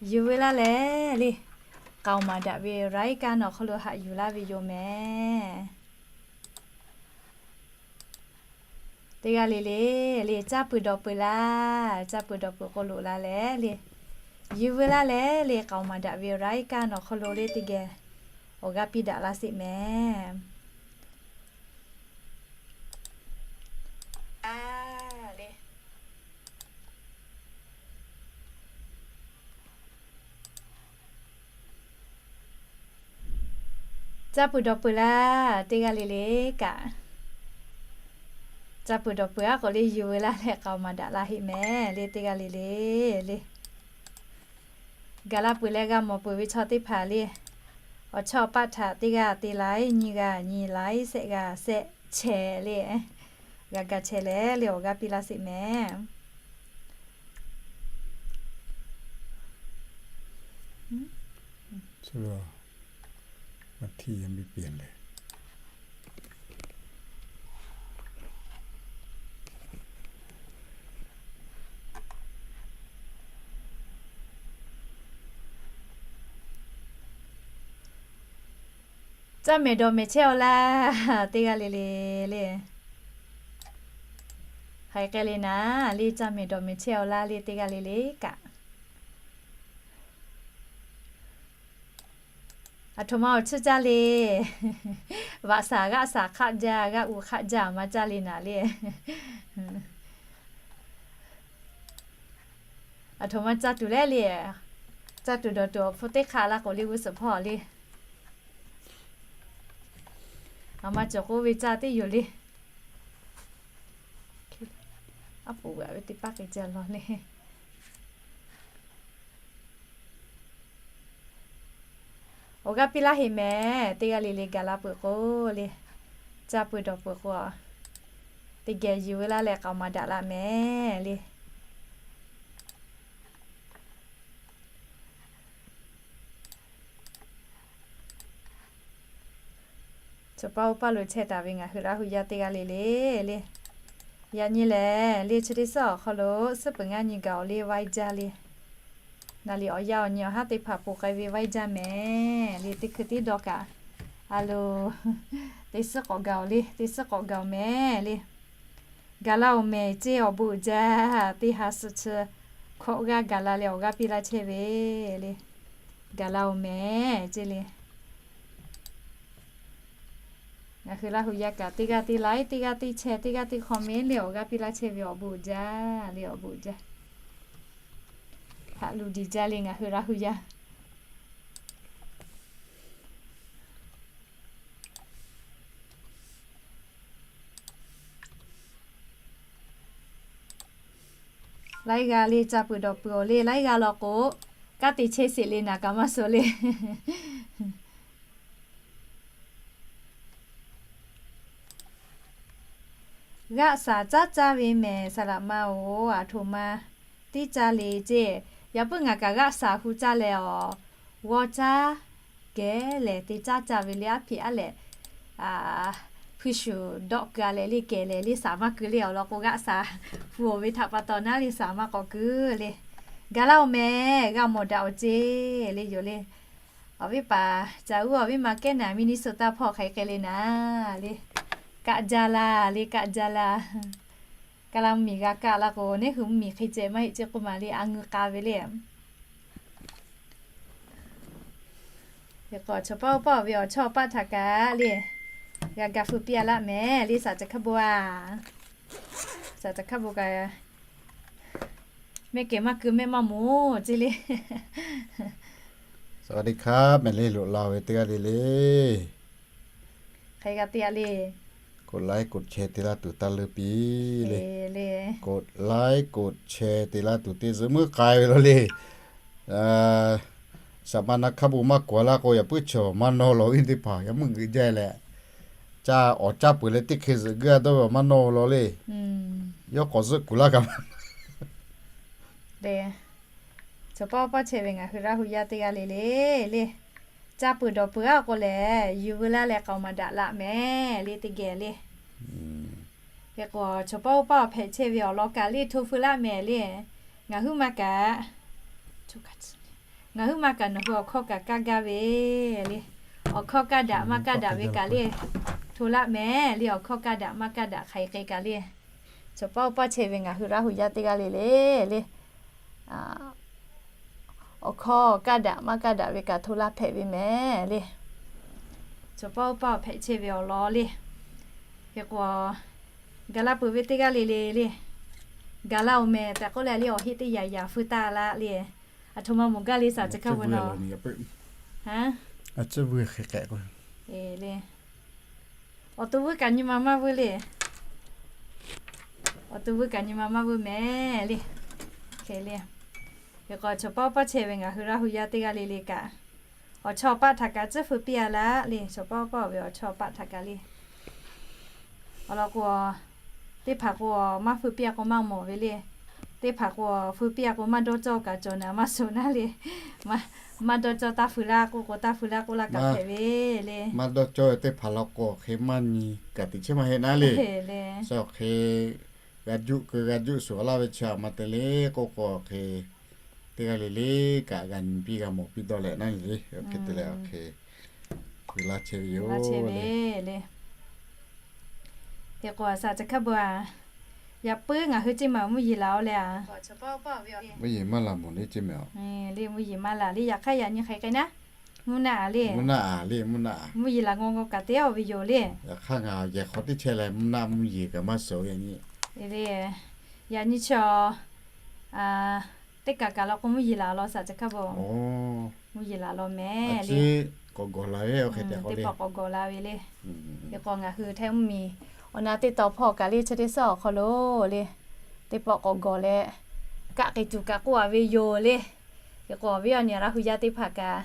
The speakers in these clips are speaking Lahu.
Yuˬ veu laˇ leh le, k'aoˍ maˍ daꞈ ve raiˉ kaˇ nawˬ hk'aw lo haꞈ yuˬ laˇ ve yoˬ mehˍ. Teˇ g'aˇ le le, le caˇ peuˬ dawˬ peuˬ laˇ, caˇ peuˬ dawˬ peuˬ k'o loꞈ la leh le, yuˬ veu laˇ leh le, k'aoˍ maˍ daꞈ ve raiˉ kaˇ nawˬ hk'aw lo le teˇ geh awˬ g'aˇ piˇ daꞈ laˇ sheˍ mehˍ. Caˇ peuˬ dawˬ peuˬ laˇ, teˇ g'aˇ le le kaꞈ. Caˇ peuˬ dawˬ peuˬ aˉ k'o le yuˬ veu laˇ leh k'aoˍ maˍ daꞈ la heˆ mehˍ le, teˇ g'aˇ le le le. Gaˬ la peuˬ leh g'a mawˬ peuˬ ve chaw teˇ hpaˍ le, awˬ chawˇ paˆ htaꞈ teˇ g'aˇ te laiˉ, nyiˇ g'aˇ nyiˇ laiˉ, shehˆ g'aˇ shehˆ chehˇ le, g'a ga chehˇ leh le awˬ g'aˇ piˇ laˇ sheˍ mehˍ. Caˇ mehˍ dawˬ mehˍ chehˇ-aw laˇ, teˇ g'aˇ le le le. Hk'aˬ hk'e le naˍ le, caˇ mehˍ dawˬ mehˍ chehˇ-aw laˇ le, teˇ g'aˇ le le kaꞈ. Aˬ htoꞈ ma awˬ chiˇ caˇ le. Vaꞈ shaˍ g'aˆ shaˍ hk'aˆ jaˇ, g'aˆ uˍ hk'aˆ jaˇ maˇ caˇ le naˍ le. Aˬ htoꞈ ma caˇ tuˬ leh le. Caˇ tuˬ dawˬ tuˬ awˬ hpfuhˇ teˇ hk'aˆ la k'o le g'uˇ suhˍ hpawˇ le. Aˬ ma cawˬ k'oˆ ve caˇ teˇ yoˬ le. Aˉ poꞈ g'aꞈ ve teˇ paˆ k'ai jaˇ lawˬ le. Awˬ g'aˇ piˇ laˇ heˆ mehˍ, teˇ g'aˇ le le gaˬ la peuˬ k'o le, caˇ peuˬ dawˬ peuˬ k'o, teˇ geh yuˬ veu laˇ leh k'aoˍ maˍ daꞈ laˇ mehˍ le. Chaw paˇ oˇ paˇ lo chehˇ taˍ ve ngaˬ hui Laˇ hu yaˇ teˇ g'aˇ le le le. Yaꞈ nyi lehˬ le chi teˇ suhˉ awˬ hk'aw lo suhˉ peuˬ ngaˇ nyi gaˬ-oˬ le vaiˇ jaˇ le. Naˍ liꞈ awˬ yaˇ awˬ nyi awˬ haˉ teˇ hpaˍ poˬ k'ai ve vaiˇ jaˇ mehˍ le, teˇ hkui tiˉ dawˇ kaꞈ. A lo, teˇ suhˉ k'awꞈ gaˬ-oˬ le, teˇ suhˉ k'awꞈ gaˬ-oˬ mehˍ le. Gaˬ la-oˬ mehˍ ceˇ awˬ bon uiˍ jaˇ, teˇ ha suh chi hkawꞈ g'aˇ gaˬ la leh awˬ g'aˇ piˇ laˇ chehˇ ve le. Gaˬ la-oˬ mehˍ ceˇ le. Ngaˬ hui Laˇ hu yaˇ kaꞈ teˇ g'aˇ teˇ laiˉ, teˇ g'aˇ teˇ chehˇ, teˇ g'aˇ teˇ hk'awꞈ mehˍ le awˬ g'aˇ piˇ laˇ chehˇ ve awˬ bon uiˍ jaˇ le, awˬ bon uiˍ jaˇ. Haꞈ luˬ diˬ jaˇ le ngaˬ hui Laˇ hu yaˇ. Laiˉ g'aˇ le caˇ peuˬ dawˬ peuˬ-oˬ le, laiˉ g'aˇ law k'o, kanˉ te chehˇ sheˍ le naˍ kaꞈ maˇ suh le. G'aˆ shaˍ caˉ caˇ ve mehˍ saˍ laꞈ ma-oˬ, aˬ htoꞈ ma tiˉ caˇ le ceˇ. Yaꞈ puiˉ ngaˬ kaꞈ g'aˆ shaˍ hu caˇ leh awˬ g'awˇ caˉ kehˉ lehˬ te caˇ caˇ ve le aˉ hpiꞈ aˉ lehꞈ, hpuiˇ shuˍ dawˆ keu-a leh le kehˬ lehˬ le shaˍ maˇ keu le awˬ lawn k'o g'aˆ shaˍ hu-oˬ ve htaꞈ pa taw naˉ le shaˍ maˇ k'awꞈ keu le. Gaˬ la-oˬ mehˍ, g'a mawˬ daꞈ-oˬ ceˇ le yoˬ le. Awˬ viˉ paˍ caˬ uˉ awˬ viˉ ma kehˉ naˍ Minnesota hpawˇ hk'aˬ hk'e le naˍ le. Kaˆ jaˇ la le, kaˆ jaˇ la. Kaˬ la mvuhˇmiˬ g'a kaˆ la k'o, neˉ hui mvuhˇmiˬ hk'e ceh maˇ heˆ ceˇ k'oˆ ma le, a ngeu k'a ve le. Hk'e k'o, chaw paˇ oˇ paˇ-oˬ ve awˬ chawˇ paˆ htaꞈ kaꞈ le, g'a ga hpfuhˇ piˇ-a laˇ mehˍ le, shaˍ caˬ hkaˇ bon-a. Shaˍ caˬ hkaˇ bon kaꞈ, mehˆ kehˬ maˇ keu mehˆ maˇ moˍ ceˇ le. สวัสดีครับ mehˍ le loꞈ la ve teˇ g'aˇ le le. Hk'e g'a te-a le. กดไลค์ กดแชร์ te laˇ tuˬ taˇ leuˇ piˇ le. กดไลค์ กดแชร์ te laˇ tuˬ teˇ zuhꞈ muiˉ k'ai ve lo le. Shaˍ ma na hkaˇ bon maˇ kawꞈ laˇ k'o, yaꞈ puiˉ chaw maˇ nawˇ law ve teˇ hpaˍ yaꞈ muiˉ geuꞈ jaˇ leh, caˇ awˬ caˇ peuˬ leh teˇ hk'e zuhꞈ geuˆ-a dawˇ ve awˬ maˇ nawˇ law le. Yawˇ k'awꞈ zuhꞈ kuˬ laˇ kaꞈ Chaw paˇ oˇ paˇ chehˇ ve ngaˬ hui Laˇ hu yaˇ teˇ g'aˇ le le le. Caˇ peuˬ dawˬ peuˬ-a k'o lehˬ, yuˬ veu laˇ leh k'aoˍ maˍ daꞈ laꞈ mehˍ le teˇ geh le. Hk'e k'o, chaw paˇ oˇ paˇ awˬ hpehꞈ chehˇ ve awˬ lawn kaꞈ le hto feu laˇ mehˍ le. Ngaˬ huiˉ ma kaꞈ Ngaˬ hui maˇ kaꞈ nawˬ hui awˬ hkawˇ kaꞈ kaˇ gaˇ ve le. Awˬ hkawˇ kaˇ daꞈ maˇ kaˇ daꞈ ve kaꞈ le, hto laˇ mehˍ le. Awˬ hkawˇ kaˇ daꞈ maˇ kaˇ daꞈ hk'aˬ hk'e kaꞈ le, chaw paˇ oˇ paˇ chehˇ ve ngaˬ hui Laˇ hu yaˇ teˇ g'aˇ le le le, awˬ hkawˇ kaˇ daꞈ maˇ kaˇ daꞈ ve kaꞈ hto laˇ hpehꞈ ve mehˍ le. Chaw paˇ oˇ paˇ hpehꞈ chehˇ ve awˬ lawn le. Hk'e k'o, gaˬ la peuˬ ve teˇ g'aˇ le le le, gaˬ la-oˬ mehˍ tehꞈ k'oˆ leh le, awˬ heˆ teˇ yanˇ yanˇ feu taˇ laˇ le. Aˬ htoꞈ ma mawˬ gaˇ le, saˍ tcuh hkaˇ bvuhꞈ na. Awˬ to vuiˇ kaꞈ nyi ma maˇ vuiˇ le. Awˬ to vuiˇ kaꞈ nyi ma maˇ vuiˇ mehˍ le. Hk'e le, hk'e k'o chaw paˇ oˇ paˇ chehˇ ve ngaˬ hui Laˇ hu yaˇ teˇ g'aˇ le le kaꞈ, awˬ chawˇ paˆ htaꞈ kaꞈ tcuhˉ feu piˇ a laˇ le. Chaw paˇ oˇ paˇ ve awˬ chawˇ paˆ htaꞈ kaꞈ le, awˬ lawn k'o, teˇ hpaˍ k'o maˇ feu piˇ a k'o maˇ mawˬ ve le. Teˇ hpaˍ k'o feu piˇ a k'o maˇ dawˇ cawˇ kaꞈ cawˬ naˍ maˇ suh naˉ le. Maˇ dawˇ cawˇ taˇ feu laˇ k'oˆ k'o taˇ feu laˇ k'oˆ laˇ kaꞈ hpehꞈ ve le. Maˇ dawˇ cawˇ ve teˇ hpaˍ law k'o hk'e maˇ nyi kaꞈ teꞈ chiˉ maˇ heˆ naˉ le. Saˍ awˬ hk'e g'a juˆ keu g'a juˆ shuˍ laˇ ve chi a ma te le k'oˆ k'o, hk'e teˇ g'aˇ le le kaꞈ g'a nyi piˇ g'a mawˬ piˇ dawˇ leh naˉ le. Hk'e te leh awˬ hk'e feu laˇ chehˇ ve yoˬ le. Hk'e k'o saˍ tcuh hkaˇ bvuhꞈ a, yaꞈ puiˉ ngaˬ hui ceˇ maˬ mvuhˇ yeˬ laˬ-o leh a, mvuhˇ yeˬ maˇ laˬ mawˬ le ceˇ mehˍ a. Le mvuhˇ yeˬ maˇ laˬ le, yaꞈ hk'aˇ yaꞈ nyi hk'e k'ai naˉ, mvuhˇ naˆ a le. Mvuhˇ naˆ a le, mvuhˇ naˆ a. Mvuhˇ yeˬ laˬ ngaw ngaw kaꞈ teˇ aw ve yoˬ le. Yaꞈ hk'aˇ ngaˬ yehˬ hk'aw teˇ chehˇ leh mvuhˇ naˆ mvuhˇ yeˬ kaꞈ maˇ suhˍ ve yaꞈ nyi. Yaꞈ nyi chi a, teˇ kaˬ kaˬ law k'o mvuhˇ yeˬ laˬ law saˍ tcuh hkaˇ bvuhꞈ. Mvuhˇ yeˬ laˬ law mehˍ le. Teˇ pawˆ k'awꞈ gawˬ la ve le. Hk'e k'o ngaˬ hui htaiˇ mvuhˇ miˬ awˬ na teˇ taw hpawˇ kaꞈ le chi teˇ suhˉ awˬ hk'aw lo le, teˇ pawˆ k'awꞈ gawˬ leh kaˆ k'ai tuˬ kaꞈ k'oˆ a ve yoˬ le. Hk'e k'o awˬ viˉ awˬ nyi Laˇ hu yaˇ teˇ hpaˍ kaꞈ,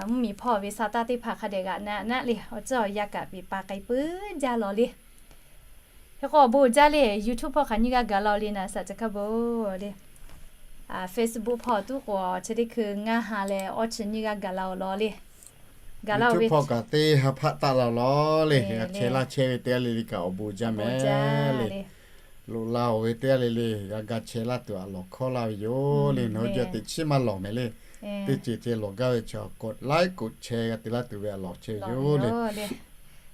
mvuhˇ miˬ hpawˇ ve sa taˇ teˇ hpaˍ hk'a dehꞈ g'aꞈ na naˆ le, awˬ ceuˬ awˬ yanˇ kaꞈ peꞈ pa k'ai puiˉ jaˇ law le. Hk'e k'o awˬ bon jaˇ le, YouTube hpawˇ hk'aˬ nyiˇ g'aˇ gaˬ la-o le naˍ saˍ tcuh hk'a bvuhꞈ le. Facebook hpawˇ tuˉ k'o chi teˇ hkui ngaˇ ha leh awˇ chi nyiˇ g'aˇ gaˬ la-o law le. YouTube hpawˇ kaꞈ teˇ ha hpaˆ taˆ la-o law le. G'a chehˇ laˇ chehˇ ve teˇ g'aˇ le le kaꞈ awˬ bon jaˇ mehˍ le. Loꞈ la-oˬ ve teˇ g'aˇ le le g'a ga chehˇ laˇ tuˬ a lawˬ hkawˇ laˇ ve yoˬ le. Nawˬ hui jaˇ teꞈ chiˉ maˇ lawˬ mehˍ le. Teˇ ceuˬ ceh lawˬ gaˇ ve chaw กดไลค์ กดแชร์ g'a te laˇ tuˬ ve a lawˬ chehˇ ve yoˬ le.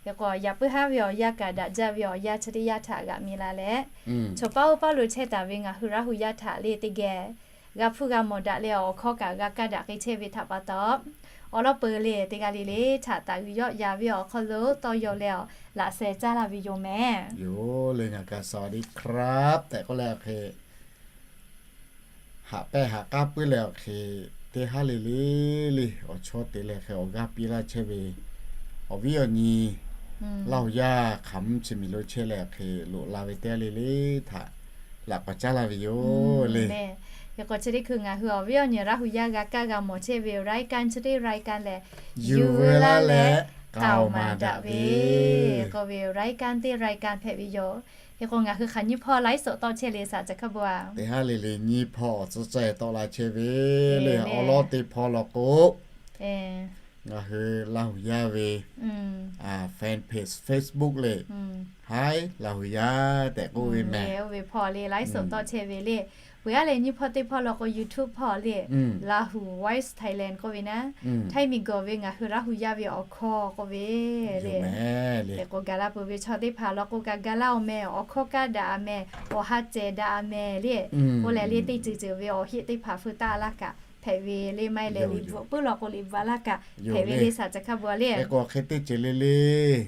Hk'e k'o yaꞈ puiˉ haˉ ve awˬ yanˇ kaꞈ daꞈ jaˇ ve awˬ yanˇ chi teˇ yanˇ htaꞈ g'aꞈ mi la leh, chaw paˇ oˇ paˇ lo chehˇ taˍ ve ngaˬ hui Laˇ hu yaˇ htaꞈ le teˇ geh g'a hpuˇ g'a mawˬ daꞈ leh awˬ hkawˇ kaꞈ g'a kaˇ daꞈ k'ai chehˇ ve htaꞈ pa taw, awˬ lawn peuˬ le teˇ g'aˇ le le htaꞈ taˍ g'uiˬ yawˆ ya ve awˬ hk'aw lo tawˇ yaw leh awˬ laꞈ sheh caˇ laˇ ve yoˬ mehˍ. Yoˬ le, ngaˬ kaꞈ สวัสดีครับ tehꞈ k'oˆ leh awˬ hk'e haꞈ pehˇ haꞈ k'aˉ puiˉ leh awˬ hk'e teˇ haˉ le le le awˬ chawˇ te leh hk'e awˬ g'aˇ piˇ laˇ chehˇ ve awˬ viˉ awˬ nyi Laˇ hu yaˇ hk'aˬ mvuhˇ chi miˬ lo chehˇ leh awˬ hk'e loꞈ la ve teˇ g'aˇ le le htaꞈ laꞈ k'awꞈ caˉ laˇ ve yoˬ le. Hk'e k'o chi teˇ hkui ngaˬ hui awˬ viˉ awˬ nyi Laˇ hu yaˇ g'a kaˇ g'a mawˬ chehˇ ve รายการ chi teˇ รายการ lehˬ, yuˬ veu laˇ leh k'aoˍ maˍ daꞈ ve k'oˆ ve รายการ teˇ รายการ hpehꞈ ve yoˬ. Hk'e k'o ngaˬ hui hk'aˬ nyiˇ hpawˇ ไลฟ์สด tawˆ chehˇ le saˍ tcuh hk'a bvuhꞈ a. Teˇ haˉ le le nyiˇ hpawˇ awˬ tcuhˉ ceh tawˆ la chehˇ ve le. Awˬ lawn teˇ hpawˇ law k'o, ngaˬ hui Laˇ hu yaˇ ve fan page Facebook le, Hi Laˇ hu yaˇ tehꞈ k'oˆ ve mehˍ. Oˇ ve hpawˇ le ไลฟ์สด tawˆ chehˇ ve le. Peuˬ aˉ leh nyiˇ hpawˇ teˇ hpawˇ law k'o YouTube hpawˇ le, Laˇ hu Voice Thailand k'oˆ ve naˉ, Htaiˇ miˬ gawˬ ve ngaˬ hui Laˇ hu yaˇ ve awˬ hkawˇ k'oˆ ve le. Hk'e k'o gaˬ la peuˬ ve chaw teˇ hpaˍ law k'o kaꞈ gaˬ laˇ-oˬ mehˍ, awˬ hkawˇ kaˇ daꞈ a mehˍ, awˬ ha cehˬ daꞈ a mehˍ le. K'oˆ leh le teˇ ceuˬ ceuˬ ve awˬ heˆ teˇ hpaˍ feu taˆ laˇ kaꞈ hpehꞈ ve le. Maˇ heˆ leh liꞈ bvuhꞈ puiˉ law k'o liꞈ bvuhꞈ a laˇ kaꞈ hpehꞈ ve le saˍ tcuh hk'a bvuhꞈ a le. Hk'e k'o hk'e teˇ ceuˬ le le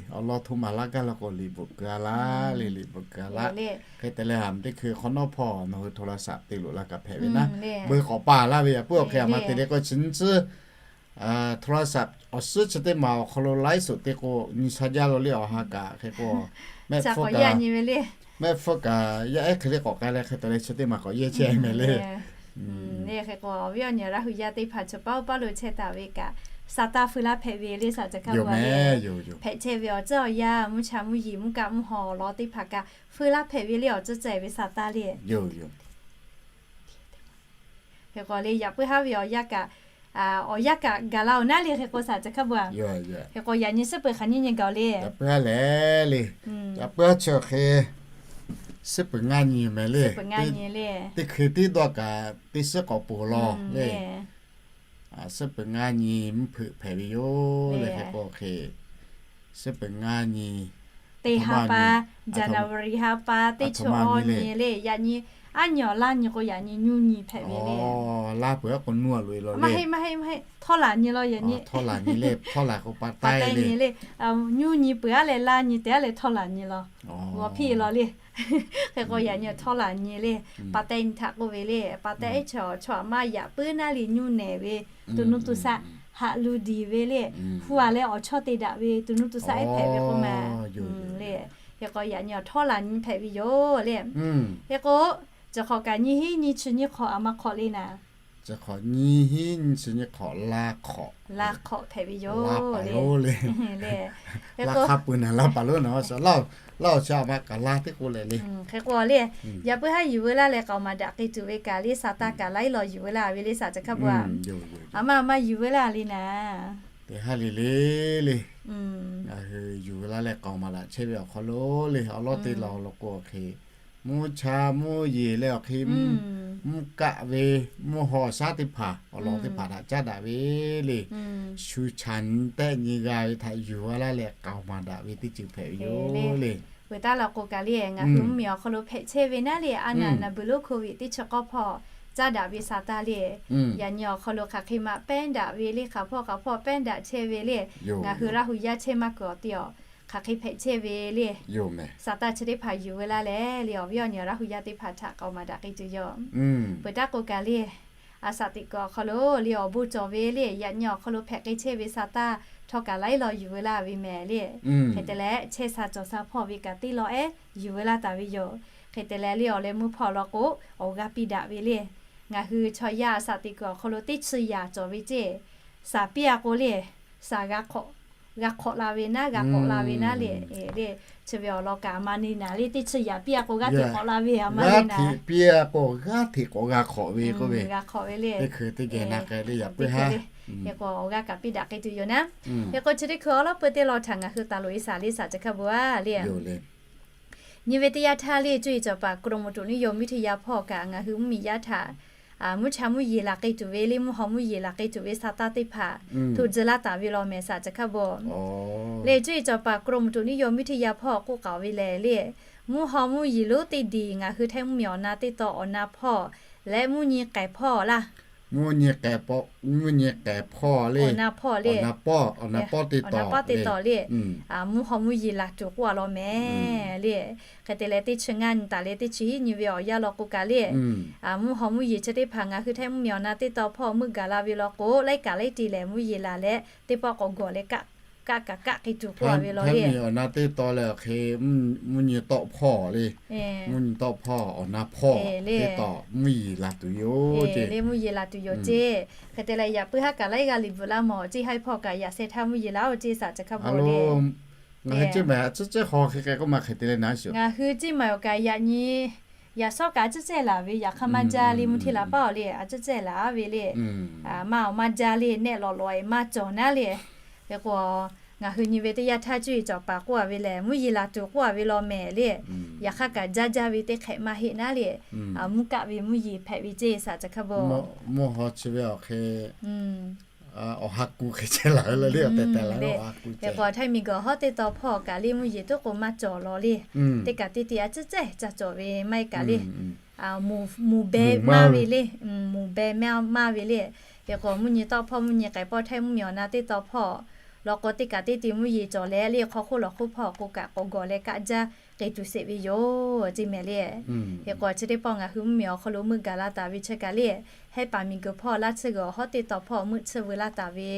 awˬ lawn hto maˍ laˇ gaˇ law k'o liꞈ bvuhꞈ keu a laˇ le, liꞈ bvuhꞈ keu a laˇ. Hk'e te leh a teˇ hkui hk'awꞈ nawˉ hpawˇ nawˬ hui โทรศัพท์ te loꞈ la kaꞈ hpehꞈ ve naˉ. Beuꞈ k'awꞈ pa laˇ ve yaꞈ puiˉ awˬ hk'e a ma te le k'o chi nyiˇ tcuhˉ โทรศัพท์ awˬ suhˉ chi teˇ maˬ awˬ hk'aw lo ไลฟ์สด te k'o nyi sha jaˇ lo le awˬ ha kaꞈ hk'e k'o, mehˆ hpfuhˇ kaꞈ yaˇ ehˉ hk'e le k'awꞈ k'ai leh hk'e te leh chi teˇ maˬ k'awꞈ yehˇ chehˇ mehˍ le. Hk'e k'o awˬ viˉ awˬ nyi Laˇ hu yaˇ teˇ hpaˍ chaw paˇ oˇ paˇ lo chehˇ taˍ ve kaꞈ, sa taˇ feu laˇ hpehꞈ ve le saˍ tcuh hk'a bvuhꞈ a le. Hpehꞈ chehˇ ve awˬ tcuhˉ awˬ yanˇ mvuhˇ cha mvuhˇ yeˬ mvuhˇ kaˆ mvuhˇ haw awˬ lawn teˇ hpaˍ kaꞈ feu laˇ hpehꞈ ve le awˬ tcuhˉ ceh ve sa taˇ le. Hk'e k'o le yaꞈ puiˉ haˉ ve awˬ yanˇ kaꞈ, awˬ yanˇ kaꞈ gaˬ la-oˬ naˉ le hk'e k'o saˍ tcuh hk'a bvuhꞈ a. Hk'e k'o yaꞈ nyi suhˉ peuˬ hk'aˬ nyiˇ nyi gaˬ-oˬ le. Yaꞈ puiˉ haˉ lehˬ le, yaꞈ puiˉ haˉ chi hk'e suhˉ peuˬ ngaˇ nyi mehˍ le. Teˇ hkui tiˉ dawˇ kaꞈ teˇ suhˉ k'awꞈ poˬ law le. Suhˉ peuˬ ngaˇ nyi mvuhˇ hpeuꞈ hpehꞈ ve yoˬ le. Hk'e k'o hk'e, suhˉ peuˬ ngaˇ nyi, teˇ ha pa, January ha pa teˇ chi awˇ nyi le. Yaꞈ nyi, aˉ nyi awˬ laˇ nyi k'o yaꞈ nyi nyuˇ nyi hpehꞈ ve le. Laˇ peuˬ aˉ k'o nuˇ a loꞈ e law le. Htawˇ laˬ nyi law yaꞈ nyi. Htawˇ laˇ nyi le, htawˇ laˬ k'o pa taiˇ le. Nyuˇ nyi peuˬ aˉ leh laˇ nyi te aˉ leh htawˇ laˬ nyi law. G'aw hpiˇ law le. Hk'e k'o yaꞈ nyi htawˇ laˬ nyi le. Pa taiˇ nyi htaꞈ k'oˆ ve le. Pa taiˇ chaw chaw aꞈ ma yaꞈ puiˉ naˉ le nyuˇ nehˬ ve, tuˬ nuˇ tuˬ saꞈ haꞈ lu diˬ ve le. Hu a leh awˬ chawˇ te daꞈ ve tuˬ nuˇ tuˬ saꞈ ehˉ hpehꞈ ve k'oˆ ma le. Hk'e k'o yaꞈ nyi awˬ htawˇ laˬ nyi hpehꞈ ve yoˬ le. Hk'e k'o, chi hk'awꞈ kaꞈ nyiˇ hinˉ nyiˇ chi nyiˇ hk'awꞈ aꞈ ma hk'awꞈ le naˍ. Chi hk'awꞈ nyiˇ hinˉ nyiˇ chi nyiˇ hk'awꞈ laˇ hk'awꞈ, laˇ hk'awꞈ hpehꞈ ve yoˬ le. Laˇ hk'a peuˬ naˍ laˇ paˍ lonˉ naˍ, laˇ awˬ chi aꞈ ma kaꞈ laˇ teˇ k'oˆ leh le. Hk'e k'o le, yaꞈ puiˉ haˉ yuˬ veu laˇ leh k'aoˍ maˍ daꞈ k'ai tuˬ ve kaꞈ le, sa taˇ kaꞈ laiˉ law yuˬ veu laˇ ve le, saˍ chi hk'a bu a. Aˬ ma aˬ ma yuˬ veu laˇ le naˍ. Teˇ haˉ le le le. Ngaˬ hui yuˬ veu laˇ leh k'aoˍ maˍ daꞈ chehˇ ve awˬ hk'aw lo le, awˬ lawn te law law k'o hk'e, mvuhˇ cha mvuhˇ yeˬ leh awˬ hk'e, mvuhˇ kaˆ ve, mvuhˇ haw shaˉ teˇ hpaˍ awˬ lawn teˇ hpaˍ htaꞈ caˉ daꞈ ve le. Shu chaꞈ nyi tehˆ nyi g'a ve htaꞈ yuˬ veu laˇ leh k'aoˍ maˍ daꞈ ve teˇ ceuˬ hpehꞈ ve yoˬ le. Peuˬ taˉ law k'o kaꞈ le, ngaˬ hui mvuhˇmiˬ awˬ hk'aw lo hpehꞈ chehˇ ve naˉ le, aˉ naˍ naˍ buiˬ lonˉ hk'oˆ ve teˇ chi k'awˇ hpawˇ caˉ daꞈ ve sa taˇ le. Yaꞈ nyi awˬ hk'aw lo hk'aˬ hk'e ma pehnˇ daꞈ ve le, hk'aˬ hpawˇ hk'aˬ hpawˇ pehnˇ daꞈ chehˇ ve le. Ngaˬ hui Laˇ hu yaˇ chehˇ maˇ kuiˬ awˬ te awˬ hk'aˬ hk'e hpehꞈ chehˇ ve le. Saˍtanˍ chi teˇ hpaˍ yuˬ veu laˇ leh le, awˬ viˉ awˬ nyi Laˇ hu yaˇ teˇ hpaˍ htaꞈ k'aoˍ maˍ daꞈ k'ai tuˬ yoˬ. Peuˬ taˉ k'o kaꞈ le, a saˍ teꞈ kuiˬ awˬ hk'aw lo le awˬ bon cawˬ ve le, yaꞈ nyi awˬ hk'aw lo hpehꞈ k'ai chehˇ ve Saˍtanˍ htawˇ kaꞈ laiˉ law yuˬ veu laˇ ve mehˍ le. Hk'e te leh chehˇ sha cawˬ sha hpawˇ ve kaꞈ teˇ law ehˉ yuˬ veu laˇ taˍ ve yoˬ. Hk'e te leh le awˬ leh mvuhˇ hpawˇ law k'o, awˬ g'aˇ piˇ daꞈ ve le. Ngaˬ hui chaw yaˇ a saˍ teꞈ kuiˬ awˬ hk'aw lo teˇ chi yaꞈ cawˬ ve ceˇ. Saˍ piˇ a k'o le, saˍ g'a hk'awꞈ la ve naˉ, g'a k'awꞈ la ve naˉ le. Chi ve awˬ lawn kaꞈ aˬ ma ne naˍ le, teˇ chi yaꞈ piˇ a k'o g'aˇ hteꞈ k'awꞈ la ve aˬ ma le naˍ. G'aˇ hteꞈ piˇ a k'o g'aˇ hteꞈ k'awꞈ g'a hk'awꞈ ve k'oˆ ve, g'a hk'awꞈ ve le. Teˇ hkui teˇ geh na k'ai le yaꞈ puiˉ ha. Hk'e k'o awˬ g'aˇ kaꞈ piˇ daꞈ k'ai tuˬ yoˬ naˉ. Hk'e k'o chi teˇ hkui awˉ lawˉ peu teˇ law htaꞈ ngaˬ hui taˍ loꞈ e saˍ le saˍ chi hk'a bu a le. Nyi ve teˇ yanˇ htaˇ le cuˇ yiˍ cawˬ paˍ กรมอุตุนิยมวิทยา hpawˇ kaꞈ ngaˬ hui mvuhˇmiˬ yaˇ htaꞈ mvuhˇ cha mvuhˇ yeˬ laˬ k'ai tuˬ ve le, mvuhˇ haw mvuhˇ yeˬ laˬ k'ai tuˬ ve Saˍtanˍ teˇ hpaˍ htoꞈ tcuh laˇ taˍ ve law mehˍ saˍ chi hk'a bu. Le cuˇ yiˍ cawˬ paˍ กรมอุตุนิยมวิทยา hpawˇ k'oˆ k'aoˍ ve lehˬ le, mvuhˇ haw mvuhˇ yeˬ lonˉ teˇ diˬ ngaˬ hui htaiˇ mvuhˇmiˬ awˬ na teˇ taw awˬ na hpawˇ leh mvuhˇ nyi k'ehˬ hpawˇ laˇ. Mvuhˇ nyi k'ehˬ hpawˇ le. Awˬ na hpawˇ le. Awˬ na pawˇ, awˬ na pawˇ teˇ taw le. Mvuhˇ haw mvuhˇ yeˬ laˬ tuˬ k'oˆ a law mehˍ le. Hk'e te leh teˇ chi ngaˇ nyi taˍ leh teˇ chi hiˉ nyi ve awˬ yanˇ law k'o kaꞈ le, mvuhˇ haw mvuhˇ yeˬ chi teˇ hpaˍ ngaˬ hui htaiˇ mvuhˇmiˬ awˬ na teˇ taw hpawˇ meuˆ gaˬ la ve law k'o, laiˉ kaꞈ laiˉ te lehˬ mvuhˇ yeˬ laˬ leh teˇ pawˆ k'awꞈ gawˬ leh kaˆ kaꞈ kaˆ k'ai tuˬ k'oˆ a ve law le. Htaiˇ mvuhˇmiˬ awˬ na teˇ taw leh awˬ hk'e mvuhˇ nyi tawˆ hpawˇ le. Mvuhˇ nyi tawˆ hpawˇ awˬ na hpawˇ teˇ taw mvuhˇ yeˬ laˬ tuˬ yoˬ ceˇ le, mvuhˇ yeˬ laˬ tuˬ yoˬ ceˇ. Hk'e te leh yaꞈ puiˉ haˉ kaꞈ laiˉ g'aˇ liꞈ bvuhꞈ laˇ mawˬ ceˇ, haiˉ hpawˇ kaꞈ yaꞈ sheh htaˇ mvuhˇ yeˬ laˬ oˬ ceˇ saˍ chi hk'a bu le. Ngaˬ hui ceˇ ma a ciˉ cehˇ haw hk'e k'ai k'oˆ ma hk'e te leh naˉ shiˍ. Ngaˬ hui ceˇ ma awˬ kaꞈ yaꞈ nyi yaꞈ shawˉ kaꞈ a ciˉ cehˇ laˬ ve, yaꞈ hk'aˇ maˇ jaˇ le, mvuhˇ hteˇ laˬ paˇ awˬ le a ciˉ cehˇ laˬ ve le. Maˇ awˬ maˇ jaˇ le, nehˆ lawꞈ lawꞈ e maˇ cawˬ naˉ le. Hk'e k'o, ngaˬ hui nyi ve teˇ yanˇ htaˇ cuˇ yiˍ cawˬ paˍ k'oˆ a ve lehˬ, mvuhˇ yeˬ laˬ tuˬ k'oˆ a ve law mehˍ le. Yaꞈ hk'aˇ kaꞈ jaˇ jaˇ ve teˇ hk'ehꞈ maˇ heˆ naˉ le. Mvuhˇ kaˆ ve mvuhˇ yeˬ hpehꞈ ve ceˇ saˍ chi hk'a bu. Mvuhˇ haw chi ve awˬ hk'e awˬ ha ku hk'e chehˇ laˬ ve le, awˬ tehˬ tehˬ laˬ ve awˬ ha ku. Hk'e k'o htaiˇ miˬguiˬ hawˉ teˇ taw hpawˇ kaꞈ le mvuhˇ yeˬ tuˉ k'o maˇ cawˬ law le. Teˇ kaꞈ teˇ te a ciˉ cehˇ ca cawˬ ve maˇ heˆ kaꞈ le. Mvuhˇ beh maˇ ve le. Mvuhˇ beh maˇ ve le. Hk'e k'o mvuhˇ nyi tawˆ hpawˇ mvuhˇ nyi k'ehˬ pawˇ htaiˇ mvuhˇmiˬ awˬ na teˇ taw hpawˇ law k'o teˇ kaꞈ teˇ te mvuhˇ yeˬ cawˬ leh le, hk'aw hk'oˆ lawˬ hk'oˆ hpawˇ k'o kaꞈ k'awꞈ gawˬ leh kaˆ jaˇ k'ai tuˬ sheˍ ve yoˬ ceˇ mehˍ le. Hk'e k'o chi teˇ pawˆ ngaˬ hui mvuhˇmiˬ awˬ hk'aw lo meuˆ gaˬ la taˍ ve chi kaꞈ le, hehˉ paˍ miˬguiˬ hpawˇ laˇ tsuhˇ g'uiˬ awˬ hawˉ teˇ taw hpawˇ meuˆ tsuhˇ veu laˇ taˍ ve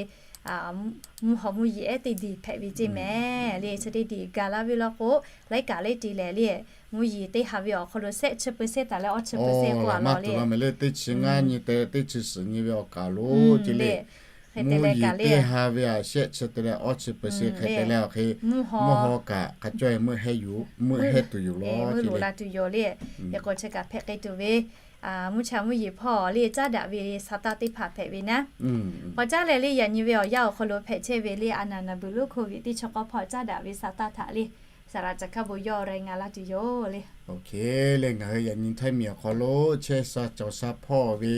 mvuhˇ haw mvuhˇ yeˬ ehˉ teˇ diˬ hpehꞈ ve ceˇ mehˍ le. Chi teˇ diˬ gaˬ la ve law k'o, laiˉ kaꞈ laiˉ te lehˬ le, mvuhˇ yeˬ teˇ ha ve awˬ hk'aw lo shehˆ chi peu shehˆ taˍ leh awˇ chi peu shehˆ k'oˆ a law le. Teˇ chi ngaˇ nyi te teˇ chi suhˍ nyi ve awˬ kaˍ lo ceˇ le. Hk'e te leh kaꞈ le, teˇ ha ve a shehˆ chi te leh awˇ chi peu shehˆ hk'e te leh awˬ hk'e mvuhˇ haw kaꞈ hk'a caweh meuˆ hehˉ tuˬ yoˬ law, meuˆ loꞈ la tuˬ yoˬ le. Hk'e k'o chi kaꞈ hpehꞈ k'ai tuˬ ve mvuhˇ cha mvuhˇ yeˬ hpawˇ le caˉ daꞈ ve Saˍtanˍ teˇ hpaˍ hpehꞈ ve naˉ. K'awꞈ caˉ leh le yaꞈ nyi ve awˬ yanˇ awˬ hk'aw lo hpehꞈ chehˇ ve le a naˍ naˍ buiˬ lonˉ โควิด teˇ chi k'awˇ hpawˇ caˉ daꞈ ve Saˍtanˍ htaꞈ le, saˍ laꞈ ca hkaˇ bon yawˇ reh nga laˇ tuˬ yoˬ le. Oˇ hk'e leh ngaˬ hui yaꞈ nyi htaiˇ miˬ awˬ hk'aw lo chehˇ sha cawˬ sha hpawˇ ve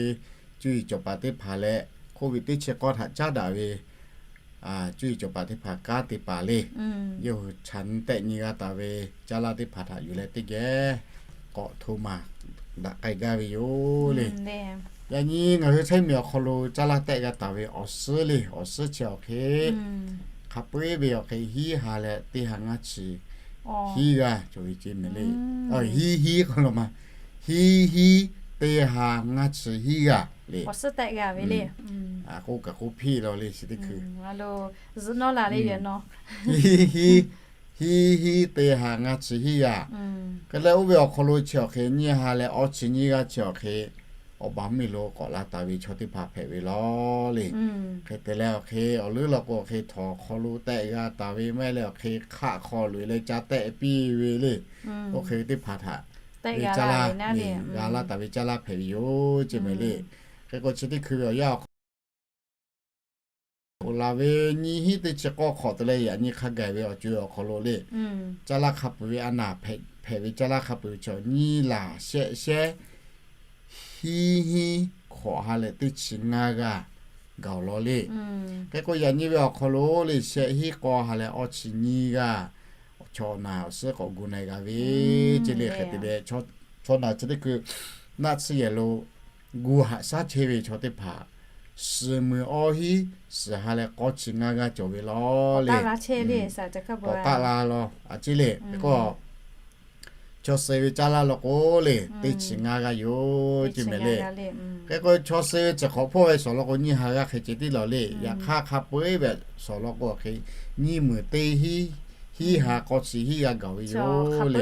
cuˇ yiˍ cawˬ paˍ teˇ hpaˍ leh, k'oˆ ve teˇ chi k'awˇ htaꞈ caˉ daꞈ ve cuˇ yiˍ cawˬ paˍ teˇ hpaˍ kanˉ te paˍ le. Yawˇ hui chaꞈ nyi tehˆ nyi g'a taˍ ve caˇ lanˇ teˇ hpaˍ htaꞈ yuˬ leh teˇ geh k'awꞈ hto maˍ daꞈ k'ai gaˇ ve yoˬ le. Yaꞈ nyi ngaˬ hui China miˬ awˬ hk'aw lo caˇ lanˇ tehˆ g'a taˍ ve awˬ suhˉ le, awˬ suhˉ chi awˬ hk'e hk'a peu-eˬ ve awˬ hk'e hiˉ ha leh teˇ ha ngaˇ chi hiˉ g'aˇ cawˬ ve ce mehˍ le. Hiˉ hiˉ k'oˆ lo ma, hiˉ hiˉ teˇ ha ngaˇ chi hiˉ g'aˇ le. K'oˆ kaꞈ k'oˆ hpiˇ la le chi teˇ hkui, hiˉ hiˉ, hiˉ hiˉ teˇ ha ngaˇ chi hiˉ g'aˇ. Hk'e leh oˇ ve awˬ hk'aw lo chi awˬ hk'e nyiˇ ha leh awˇ chi nyiˇ g'aˇ chi awˬ hk'e awˬ baˬ miˬ lo k'awꞈ la taˍ ve chaw teˇ hpaˍ hpehꞈ ve law le. Hk'e te leh awˬ hk'e awˬ leuˉ law k'o awˬ hk'e htawnˍ hk'aw lo tehˆ g'a taˍ ve maˇ heˆ leh awˬ hk'e hk'aˆ hk'aw loꞈ-e leh ca tehˆ piˇ ve le. Oˇ hk'e ve teˇ hpaˍ htaꞈ ve caˇ lanˇ, g'a laˇ taˍ ve caˇ lanˇ hpehꞈ ve yoˬ ce mehˍ le. Hk'e k'o chi teˇ hkui ve awˬ yanˇ awˬ hk'aw lo laˬ ve nyiˇ hiˉ teˇ chi k'awˇ hk'awꞈ te leh yaꞈ nyi hk'a gaˬ ve awˬ co-e awˬ hk'aw lo le, caˇ lanˇ hk'a peu-eˬ ve a naˍ hpehꞈ ve caˇ lanˇ hk'a peu-eˬ ve chaw nyiˇ laˬ shehˆ shehˉ hiˉ hiˉ hkawꞈ ha leh teˇ chi ngaˇ g'aˇ gaˬ-oˬ law le. Hk'e k'o yaꞈ nyi ve awˬ hk'aw lo le shehˆ hiˉ k'awˇ ha leh awˇ chi nyiˇ g'aˇ chaw naˬ awˬ suhˉ k'awꞈ gu na-e g'a ve ce le. Hk'e te leh chaw naˬ chi teˇ hkui naˆ tsuhˇ yehˬ lo gu haꞈ shaˉ chehˇ ve chaw teˇ hpaˍ suhˍ meuˍ awˇ hiˉ suhˍ ha leh k'awˇ chi ngaˇ g'aˇ cawˬ ve law le. K'awꞈ taˆ la law a ce le. Hk'e k'o chaw suh ve caˇ lanˇ law k'o le teˇ chi ngaˇ g'aˇ yoˬ ce mehˍ le. Hk'e k'o chaw suh ve chi hk'awꞈ hpawˇ ve shawˍ law k'o nyiˇ ha g'aˇ hk'e ce tiˉ law le. Yaꞈ hk'aˇ hk'a peu-eˬ ve shawˍ law k'o hk'e nyiˇ meunˍ teˇ hiˉ, hiˉ ha k'awˇ chi hiˉ g'aˇ gaˬ ve yoˬ le.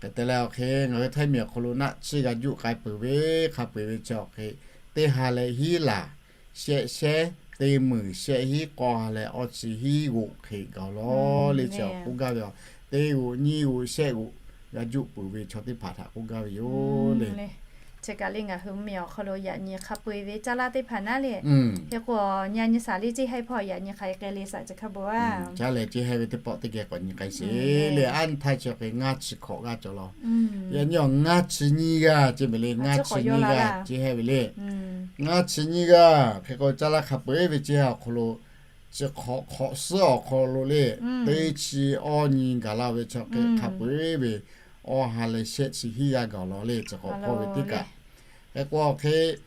Hk'e te leh awˬ hk'e ngaˬ hui Htaiˇ miˬ awˬ hk'aw lo naˆ tsuhˇ g'a juˆ k'ai peuˬ ve hk'a peu-eˬ ve chi awˬ hk'e teˇ ha leh hiˉ laˬ shehˆ shehˉ teˇ meunˍ shehˆ hiˉ k'awˇ ha leh awˇ chi hiˉ g'oꞈ hk'e gaˬ-oˬ law le. Chi awˬ k'oˆ gaˇ ve a, teˇ g'oꞈ nyiˇ g'oꞈ shehˆ g'oꞈ g'a juˆ peuˬ ve chaw teˇ hpaˍ htaꞈ k'oˆ gaˇ ve yoˬ le. Chi kaꞈ le ngaˬ hui miˬ awˬ hk'aw lo yaꞈ nyi hk'a peu-eˬ ve caˇ lanˇ teˇ hpaˍ naˉ le. Hk'e k'o nyi a nyi shaˍ le ceˇ hehˇ hpawˇ yaꞈ nyi hk'aˬ hk'e le shaˍ chi hk'a bon a. Caˇ leh ceˇ hehˇ ve teˇ pawˆ teˇ geh k'awꞈ nyi k'ai sheˍ le. Aˉ nyi htaˇ chi awˬ hk'e ngaˇ chi hk'awꞈ g'aˇ cawˬ law. Yaꞈ nyi awˬ ngaˇ chi nyiˇ g'aˇ ce mehˍ le. Ngaˇ chi nyiˇ g'aˇ ceˇ hehˇ ve le. Ngaˇ chi nyiˇ g'aˇ hk'e k'o caˇ lanˇ hk'a peu-eˬ ve ceˇ hehˇ awˬ hk'aw lo chi hk'awꞈ hk'awꞈ suhˉ awˬ hk'aw lo le teˇ chi awˇ nyi gaˬ la ve chi hk'e hk'a peu-eˬ ve awˇ ha leh shehˆ chi hiˉ g'aˇ gaˬ law le. Chi hk'awꞈ hpawˇ ve teˇ kaꞈ hk'e k'o awˬ hk'e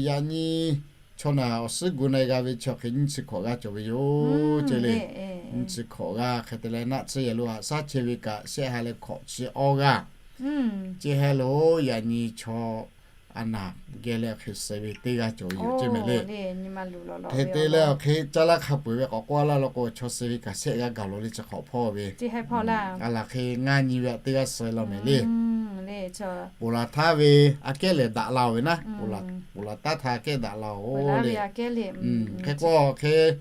yaꞈ nyi chaw naˬ awˬ suhˉ gu na-e g'a ve chi awˬ hk'e nyiˇ chi hk'awꞈ g'aˇ cawˬ ve yoˬ ce le. Nyiˇ chi hk'awꞈ g'aˇ hk'e te leh naˆ tsuhˇ yehˬ lo haꞈ shaˉ chehˇ ve kaꞈ shehˆ ha leh hk'awꞈ chi awˇ g'aˇ ce hehˇ lo. Yaꞈ nyi chaw a naˍ geh leh awˬ hk'e suh ve teˇ g'aˇ cawˬ ve yoˬ ce mehˍ le. Hk'e te leh awˬ hk'e caˇ lanˇ hk'a peu-eˬ ve k'awꞈ k'oˆ laˇ law k'o chaw suh ve kaꞈ shehˆ g'aˇ gaˬ law le. Chi hk'awꞈ hpawˇ ve a laˬ hk'e ngaˇ nyi ve aꞈ teˇ g'aˇ suh law mehˍ le. Ponˬ laˬ htaˇ ve aꞈ kehˉ lehˬ daꞈ la-oˬ ve naˉ, ponˬ laˬ taˉ htaˇ aꞈ kehˉ daꞈ la-oˬ le. Hk'e k'o hk'e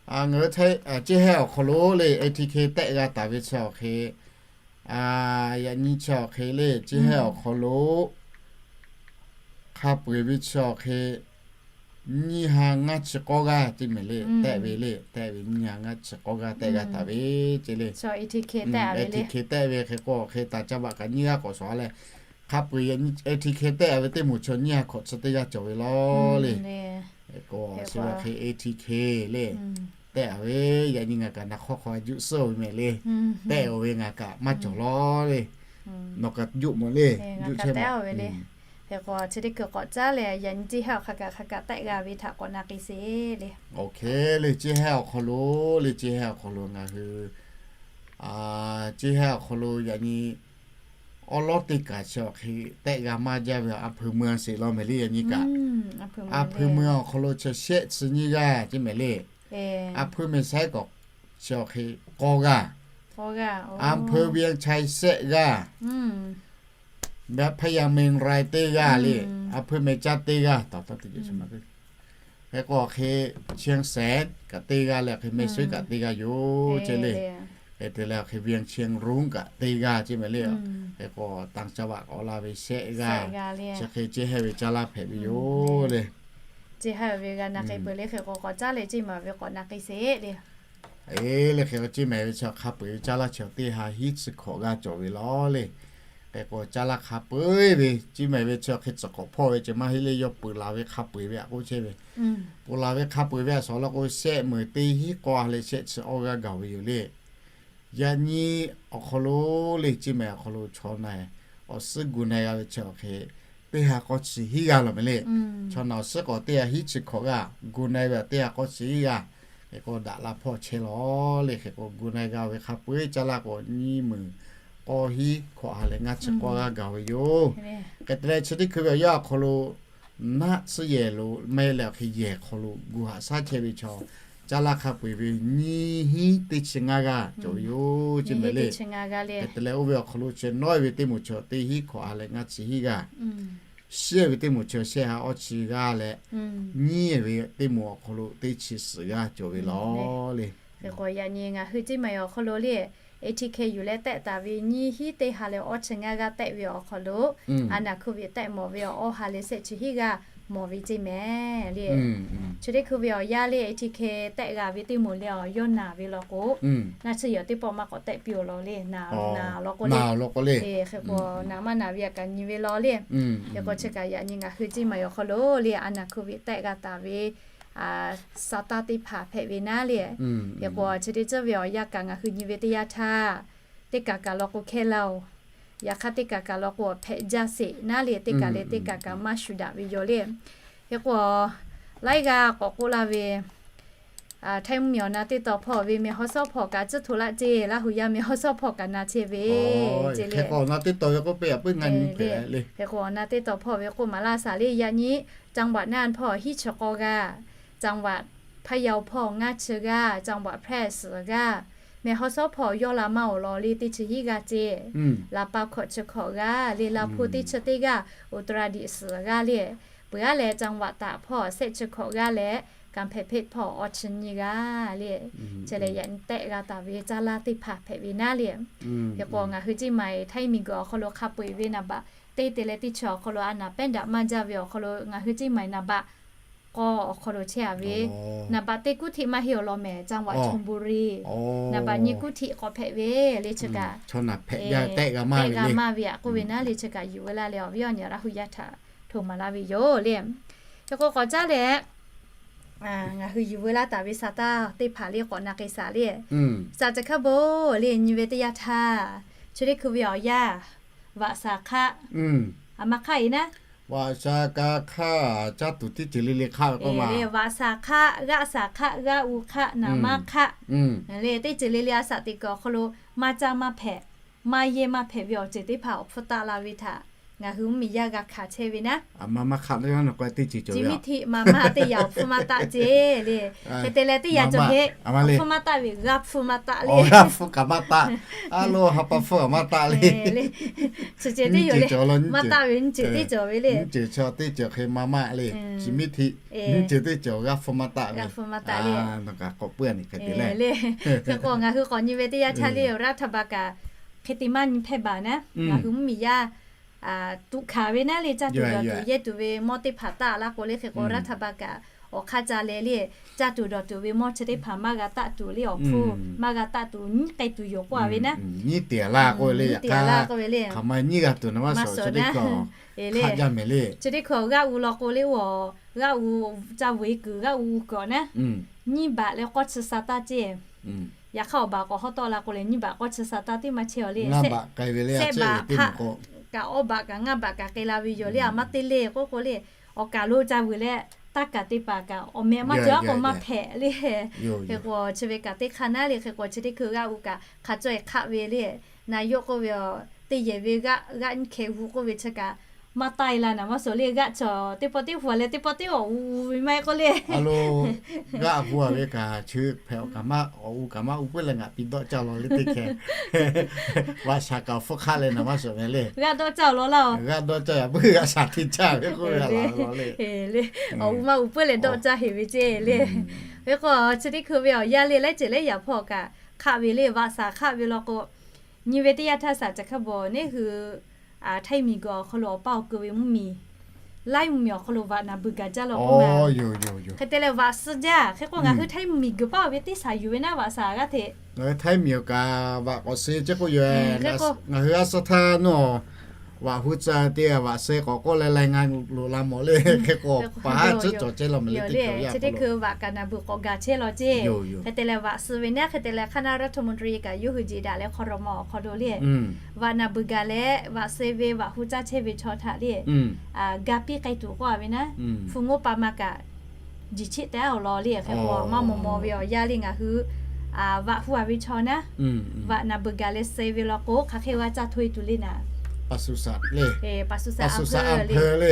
ngaˬ hui ceˇ hehˇ awˬ hk'aw lo le A T K tehˆ g'a taˍ ve chi awˬ hk'e, yaꞈ nyi chi awˬ hk'e le ceˇ hehˇ awˬ hk'aw lo hk'a peu-eˬ ve chi awˬ hk'e nyiˇ ha ngaˇ chi k'awˇ g'aˇ ce mehˍ le. Tehˆ ve le, tehˆ ve nyiˇ ha ngaˇ chi k'awˇ g'aˇ tehˆ g'a taˍ ve ce le. A T K tehˆ ve hk'e k'o hk'e taˍ ca vaꞈ kaꞈ nyiˇ g'aˇ k'awꞈ shawˍ-a leh, hk'a peu-eˬ A T K tehˆ ve teˇ moˍ chi nyiˇ ha hk'awꞈ chi teˇ g'aˇ cawˬ ve law le. K'o chi ve hk'e A T K le tehˆ-a ve, yaꞈ nyi ngaˬ kaꞈ naˬ hk'awˇ hk'aw juˆ suhˉ-oˬ ve mehˍ le. Tehˆ-oˬ ve ngaˬ kaꞈ maˇ cawˬ law le. Nawˬ kaꞈ juˆ mawˬ le. Juˆ chehˇ mawˬ. Hk'e k'o chi teˇ hkui k'awꞈ caˉ leh yaꞈ nyi ceˇ hehˇ awˬ hk'a kaꞈ hk'a kaꞈ tehˆ g'a ve htaꞈ k'awꞈ na k'ai sheˍ le. Oˇ hk'e le ceˇ hehˇ awˬ hk'aw lo, le ceˇ hehˇ awˬ hk'aw lo ngaˬ hui ceˇ hehˇ awˬ hk'aw lo yaꞈ nyi awˉ lawˉ teˇ kaꞈ chi awˬ hk'e tehˆ g'a maˇ jaˇ ve a hpui mui sheˍ law mehˍ le. Yaꞈ nyi kaꞈ a hpui mui awˬ hk'aw lo chi shehˆ chi nyiˇ g'aˇ ce mehˍ le. A hpui mehˍ shaiˉ k'awꞈ chi awˬ hk'e k'awˇ g'aˇ, a hpui เวียงชัย shehˆ g'aˇ, พญาเมงราย teˇ g'aˇ le. A hpui mehˍ caˇ teˇ g'aˇ, hk'e k'o awˬ hk'e เชียงแสน kaꞈ teˇ g'aˇ leh awˬ hk'e แม่สอด kaꞈ teˇ g'aˇ yoˬ ce le. Hk'e te leh awˬ hk'e เวียงเชียงรุ้ง kaꞈ teˇ g'aˇ ce mehˍ le. Hk'e k'o ต่างจังหวัด k'awꞈ la ve shehˆ g'aˇ, chi hk'e ceˇ hehˇ ve caˇ lanˇ hpehꞈ ve yoˬ le. Ceˇ hehˇ ve g'a na k'ai peuˬ le. Hk'e k'o k'awꞈ caˉ leh ceˇ mehˍ ve k'awꞈ na k'ai sheˍ le. Eˬ le hk'e k'o ceˇ mehˍ ve chi hk'a peu-eˬ ve caˇ lanˇ chi teˇ ha hiˉ chi hk'awꞈ g'aˇ cawˬ ve law le. Hk'e k'o, caˇ laˇ hk'a peu-eˬ ve, ciˇ mehˍ ve chi hk'e tcuhˍ k'awꞈ hpawˇ ve ceh maˇ heˆ le, yawˇ peuˬ laˬ ve hk'a peu-eˬ ve aꞈ k'oˆ chehˇ ve. Peuˬ laˬ ve hk'a peu-eˬ ve aꞈ shawˍ law k'o, shehˆ meunˍ teˇ hinˉ k'awˇ ha leh shehˆ chi awˇ g'aˇ gaˬ ve yoˬ le. Yaꞈ nyi awˬ hk'aw lo le, ciˇ mehˍ awˬ hk'aw lo chaw na awˬ suhˉ gu na-e g'a ve chi awˬ hk'e, teˇ ha k'awˇ chi hiˉ g'aˇ lawˬ meh le. Chaw na awˬ suhˉ k'awꞈ teˇ ha hiˉ chi hkawꞈ g'aˇ, gu na-e ve aꞈ teˇ ha k'awˇ chi hiˉ g'aˇ. Hk'e k'o, daꞈ la hpawˇ chehˇ lawˬ le. Hk'e k'o, gu na-e g'a ve hk'a peu-eˬ caˇ laˇ k'o, nyiˇ meunˍ k'awˇ hiˉ hkawꞈ ha leh ngaˇ chi k'awˇ g'aˇ gaˬ ve yoˬ. Hk'e te leh, chi teˇ hkui ve awˬ yanˇ awˬ hk'aw lo naˆ tsuhˇ yehˬ lo meh leh awˬ hk'e yehˬ hk'aw lo gu haꞈ shaˉ chehˇ ve chaw, caˇ laˇ hk'a peu-eˬ ve nyiˇ hinˉ teˇ chi ngaˇ g'aˇ cawˬ ve yoˬ, ciˇ mehˍ le. Hk'e te leh, oˇ ve awˬ hk'aw lo chi nawˉ-e ve teˇ moˍ chi teˇ hinˉ hkawꞈ ha leh ngaˇ chi hiˉ g'aˇ, shiˉ-e ve teˇ moˍ chi shehˆ ha awˇ chi g'aˇ leh, nyiˇ-e ve teˇ moˍ awˬ hk'aw lo teˇ chi suhˍ g'aˇ cawˬ ve lawˬ le. Hk'e k'o, yaꞈ nyi ngaˬ hui ciˇ mehˍ awˬ hk'aw lo le, A T K yuˬ leh tehˆ taˍ ve nyiˇ hinˉ teˇ ha leh awˇ chi ngaˇ g'aˇ tehˆ ve awˬ hk'aw lo, a naˍ hkui ve tehˆ mawˬ ve awˬ awˇ ha leh shehˆ chi hiˉ g'aˇ mawˬ ve ceˇ mehˍ le. Chi teˇ hkui ve awˬ yanˇ le, A T K tehˆ g'a ve teˇ moˍ leh awˬ yawˇ naˬ ve law k'o, naˆ tsuhˇ yehˬ teˇ pawˆ maˇ k'awꞈ tehˆ piˇ-oˬ law le, naˬ law k'o le. Hk'e k'o, naˬ maˇ naˬ ve aꞈ kaꞈ nyi ve law le. Hk'e k'o, chi kaꞈ yaꞈ nyi ngaˬ hui ciˇ mehˍ awˬ hk'aw lo le, a naˍ hkui ve tehˆ g'a taˍ ve sa taˇ teˇ hpaˍ hpehꞈ ve naˉ le. Hk'e k'o, chi teˇ ceuˬ ve awˬ yanˇ kaꞈ ngaˬ hui nyi ve teˇ yanˇ htaˇ, teˇ kaˬ kaˬ law k'o hkehˇ laˇ-oˬ. Yaꞈ hk'aˇ, teˇ kaˬ kaˬ law k'o hpehꞈ jaˇ sheˍ naˉ le, teˇ kaˬ leh teˇ kaˬ kaꞈ maˇ shuˍ daꞈ ve yoˬ le. Hk'e k'o, laiˉ g'aˇ k'awꞈ k'oˆ laˇ ve, Htaiˇ mvuhˇmiˬ awˬ na teˇ taw hpawˇ ve meh haw shawˉ hpawˇ kaꞈ tcuhˇ hto laˇ ceˇ, Laˇ huˍ yaˇ meh haw shawˉ hpawˇ kaꞈ na chehˇ ve ceˇ le. Hk'e k'o, awˬ na teˇ taw ve k'oˆ maˍ laˇ shaˍ le, yaꞈ nyi จังหวัดน่าน hpawˇ hiˉ chi k'awˇ g'aˇ, จังหวัดพะเยา hpawˇ ngaˇ chi g'aˇ, จังหวัดแพร่ suhˍ g'aˇ, meh haw shawˉ hpawˇ yawˇ la maˇ awˬ lawn le teˇ chi hiˉ g'aˇ ceˇ, ลำปาง hkawꞈ chi hkawꞈ g'aˇ le, ลำพูน teˇ chi teˇ g'aˇ, อุตรดิตถ์ suhˍ g'aˇ le, peuˬ aˉ leh จังหวัดตาก hpawˇ shehˆ chi hkawꞈ g'aˇ leh, กำแพงเพชร hpawˇ awˇ chi nyiˇ g'aˇ le. Chi lehˬ, yaꞈ nyi tehˆ g'a taˍ ve caˇ laˇ teˇ hpaˍ hpehꞈ ve naˉ le. Hk'e k'o, ngaˬ hui ciˇ mehˍ Htaiˇ miˬguiˬ awˬ hk'aw lo hk'a peu-eˬ ve naˍ baꞈ teˇ te leh teˇ chi awˬ hk'aw lo a naˍ pehˉ daꞈ maˇ jaˇ ve awˬ hk'aw lo ngaˬ hui ciˇ mehˍ naˍ baꞈ k'awˇ awˬ hk'aw lo chehˇ-a ve, naˍ baꞈ teˇ กรุงเทพ maˇ heˆ awˬ lawn mehˍ, จังหวัดชลบุรี, naˍ baꞈ nyi กรุงเทพ k'awꞈ hpehꞈ ve le. Chi kaꞈ tehˆ g'a maˇ ve aꞈ k'oˆ ve naˉ le. Chi kaꞈ yuˬ veu laˇ leh awˬ viˉ awˬ nyi Laˇ huˍ yaˇ htaꞈ hto maˍ laˇ ve yoˬ le. Hk'e k'o, k'awꞈ caˉ leh ngaˬ hui yuˬ veu laˇ taˍ ve sa taˇ teˇ hpaˍ le k'awꞈ na k'ai shaˍ le. Saˍ caˬ hkaˇ bon le nyi ve teˇ yanˇ htaˇ, chi teˇ hkui ve awˬ yanˇ, vaꞈ shaˍ hk'aˆ, a ma hk'aˆ-e naˉ, vaꞈ shaˍ ka hk'aˆ caˇ tuˬ teˇ ceuˬ le le hk'aˆ ve k'o ma, vaꞈ shaˍ hk'aˆ, g'aˆ shaˍ hk'aˆ, g'aˆ u hk'aˆ, naˍ maˇ hk'aˆ le, teˇ ceuˬ le le a shaꞈ teꞈ kuiˬ awˬ hk'aw lo maˇ caˇ maˇ hpehꞈ, maˇ yehˇ maˇ hpehꞈ ve awˬ ceuˬ teˇ hpaˍ awˬ hpfuhˇ taˆ la ve htaꞈ ngaˬ hui mvuhˇmiˬ yaˇ g'a hkanˍ chehˇ ve naˉ. Chi miˇ htiˆ ma maˇ teˇ yaꞈ awˬ hpfuhˇ maˇ taˆ ceˇ le. Hk'e te leh teˇ yaꞈ cawˬ heˆ, awˬ hpfuhˇ maˇ taˆ ve g'a hpfuhˇ maˇ taˆ le. G'a hpfuhˇ kaꞈ maˇ taˆ. A lo ha pa hpfuhˇ kaꞈ maˇ taˆ le. Chi ceuˬ teˇ ceuˬ le, maˇ taˆ ve nyiˇ ceuˬ teˇ cawˬ ve le. Nyiˇ ceuˬ chaw teˇ ceuˬ hk'e ma maˇ le. Chi miˇ htiˆ nyiˇ ceuˬ teˇ cawˬ g'a hpfuhˇ maˇ taˆ ve. Nawˬ kaꞈ k'awꞈ puiˉ-a nyi hk'e te le. Hk'e k'o, ngaˬ hui k'awꞈ nyi ve teˇ yanˇ htaˇ le, รัฐบาล kaꞈ hk'e te maˇ nyi hpehˇ baˬ naˉ, ngaˬ hui mvuhˇmiˬ yaˇ tuꞈ hkanˍ ve naˉ le, caˇ tuˬ dawˬ tuˬ yehˇ tuˬ ve mawˇ teˇ hpaˍ taˆ laˇ k'o le. Hk'e k'o, รัฐบาล kaꞈ awˬ hk'aˇ ca leh le, caˇ tuˬ dawˬ tuˬ ve mawˇ chi teˇ hpaˍ maˇ g'a taˆ tuˬ le, awˬ hpfuhˇ maˇ g'a taˆ tuˬ nyiˉ k'ai tuˬ yoˬ k'oˆ-a ve naˉ. Nyiˉ te-a laˇ k'oˆ ve le, yaꞈ hk'aˇ hk'aˬ ma nyiˉ g'a tuˬ naˍ maˇ shawˍ chi teˇ hkui hk'aˆ jaˇ mehˍ le. Chi teˇ hkui g'aˆ u law k'o le, g'aˆ u ca vuiˬ-e kuiˬ g'aˆ u kuiˬ awˬ naˉ, nyiˇ baꞈ leh k'awˇ chi sa taˇ ceˇ. Yaꞈ hk'aˇ awˬ baˬ k'awꞈ hawˉ tawˆ la k'o leh nyiˇ baˬ k'awˇ chi sa taˇ teˇ maˇ chehˇ-a le. Sehˆ baˬ hk'aˆ kaꞈ awˇ baˬ kaꞈ ngaˇ baˬ kaꞈ k'ai la ve yoˬ le. A maˇ te le k'oˆ k'o le, awˬ kaˬ lo ca vuiˬ leh taˇ kaˬ te paˍ kaꞈ awˬ meh maˇ cawˬ-a k'o maˇ hpehꞈ le. Hk'e k'o, chi ve kaꞈ teˇ hk'aˇ naˉ le. Hk'e k'o, chi teˇ hkui g'aˆ u kaꞈ hk'a caweh hk'aˆ ve le. Na yoˆ k'oˆ ve, teˇ yehˬ ve g'aˆ g'aˆ nyiˇ hkeh hu k'oˆ ve chi kaꞈ maˇ taˆ-e la naˍ maˇ shawˍ le. G'aˆ chaw teˇ pawˆ teˇ hu leh teˇ pawˆ teˇ awˬ u ve maˇ heˆ k'oˆ le. A lo, g'aˆ hu-a ve kaꞈ chi hpehꞈ awˬ kaꞈ maˇ awˬ u kaꞈ maˇ u puiˉ leh ngaˬ pi dawˆ caˇ law le teˇ hkeh. Vaꞈ shaˍ kaꞈ awˬ hpfuhˇ hk'aˆ leh naˍ maˇ shawˍ mehˍ le. G'aˆ dawˆ caˇ-oˬ law laˇ-oˬ. G'aˆ dawˆ caˇ yaꞈ puiˉ g'aˆ shaˍ te caˇ ve k'oˆ ve le. Awˬ u maˇ u puiˉ leh dawˆ caˇ heˍ ve ceˇ le. Hk'e k'o, chi teˇ hkui ve awˬ yanˇ le, laiˉ ceuˬ laiˉ yaꞈ hpawˇ kaꞈ hk'aˆ ve le, vaꞈ shaˍ hk'aˆ ve law k'o, nyi ve teˇ yanˇ htaˇ saˍ caˬ hk'aˇ bon neˇ hui Htaiˇ miˬguiˬ awˬ hk'aw lo awˬ paˇ awˬ keu ve mvuhˇmiˬ, laiˉ mvuhˇmiˬ awˬ hk'aw lo vaꞈ naˍ beuˬ gaˬ jaˇ law k'oˆ ma. Hk'e te leh vaꞈ suh jaˇ. Hk'e k'o, ngaˬ hui Htaiˇ miˬguiˬ paˇ ve teˇ shaˍ yuˬ ve naˉ vaꞈ shaˍ g'aˇ hteꞈ. Ngaˬ hui Htaiˇ miˬguiˬ kaꞈ vaꞈ k'awꞈ suh ceˇ k'oˆ yoˬ. Ngaˬ hui a suh htaˇ nawˬ Vaꞈ hu caˇ te vaꞈ suh k'awꞈ k'oˆ leh laiˉ ngaˇ loꞈ la mawˬ le. Hk'e k'o paˍ haˉ tcuhˉ cawˬ chehˇ law mehˍ le teˇ cawˬ yaˇ chi teˇ hkui vaꞈ kaꞈ naˬ beuˬ k'awꞈ gaˬ chehˇ law ceˇ. Hk'e te leh vaꞈ suh ve naˉ hk'e te leh คณะรัฐมนตรี kaꞈ yawˇ hui jeˬ daꞈ leh hk'aw rawˬ ma awˬ hk'aw lo le, vaꞈ naˬ beuˬ gaˬ leh vaꞈ suh ve vaꞈ hu caˇ chehˇ ve chaw htaꞈ le, ga piˇ k'ai tuˬ k'oˆ a ve naˉ, hpu ngoˇ pa ma kaꞈ jiˬ cheˆ teh a awˬ lawn le. Hk'e k'o maˇ maw maw ve awˬ yanˇ le ngaˬ hui vaꞈ hu a ve chaw naˉ, vaꞈ naˬ beuˬ gaˬ leh suh ve law k'o hk'aˬ hk'e g'a caˇ hto e tuˬ le naˍ. Paˍ suˍ saꞈ le, paˍ suˍ saꞈ a hpeu le.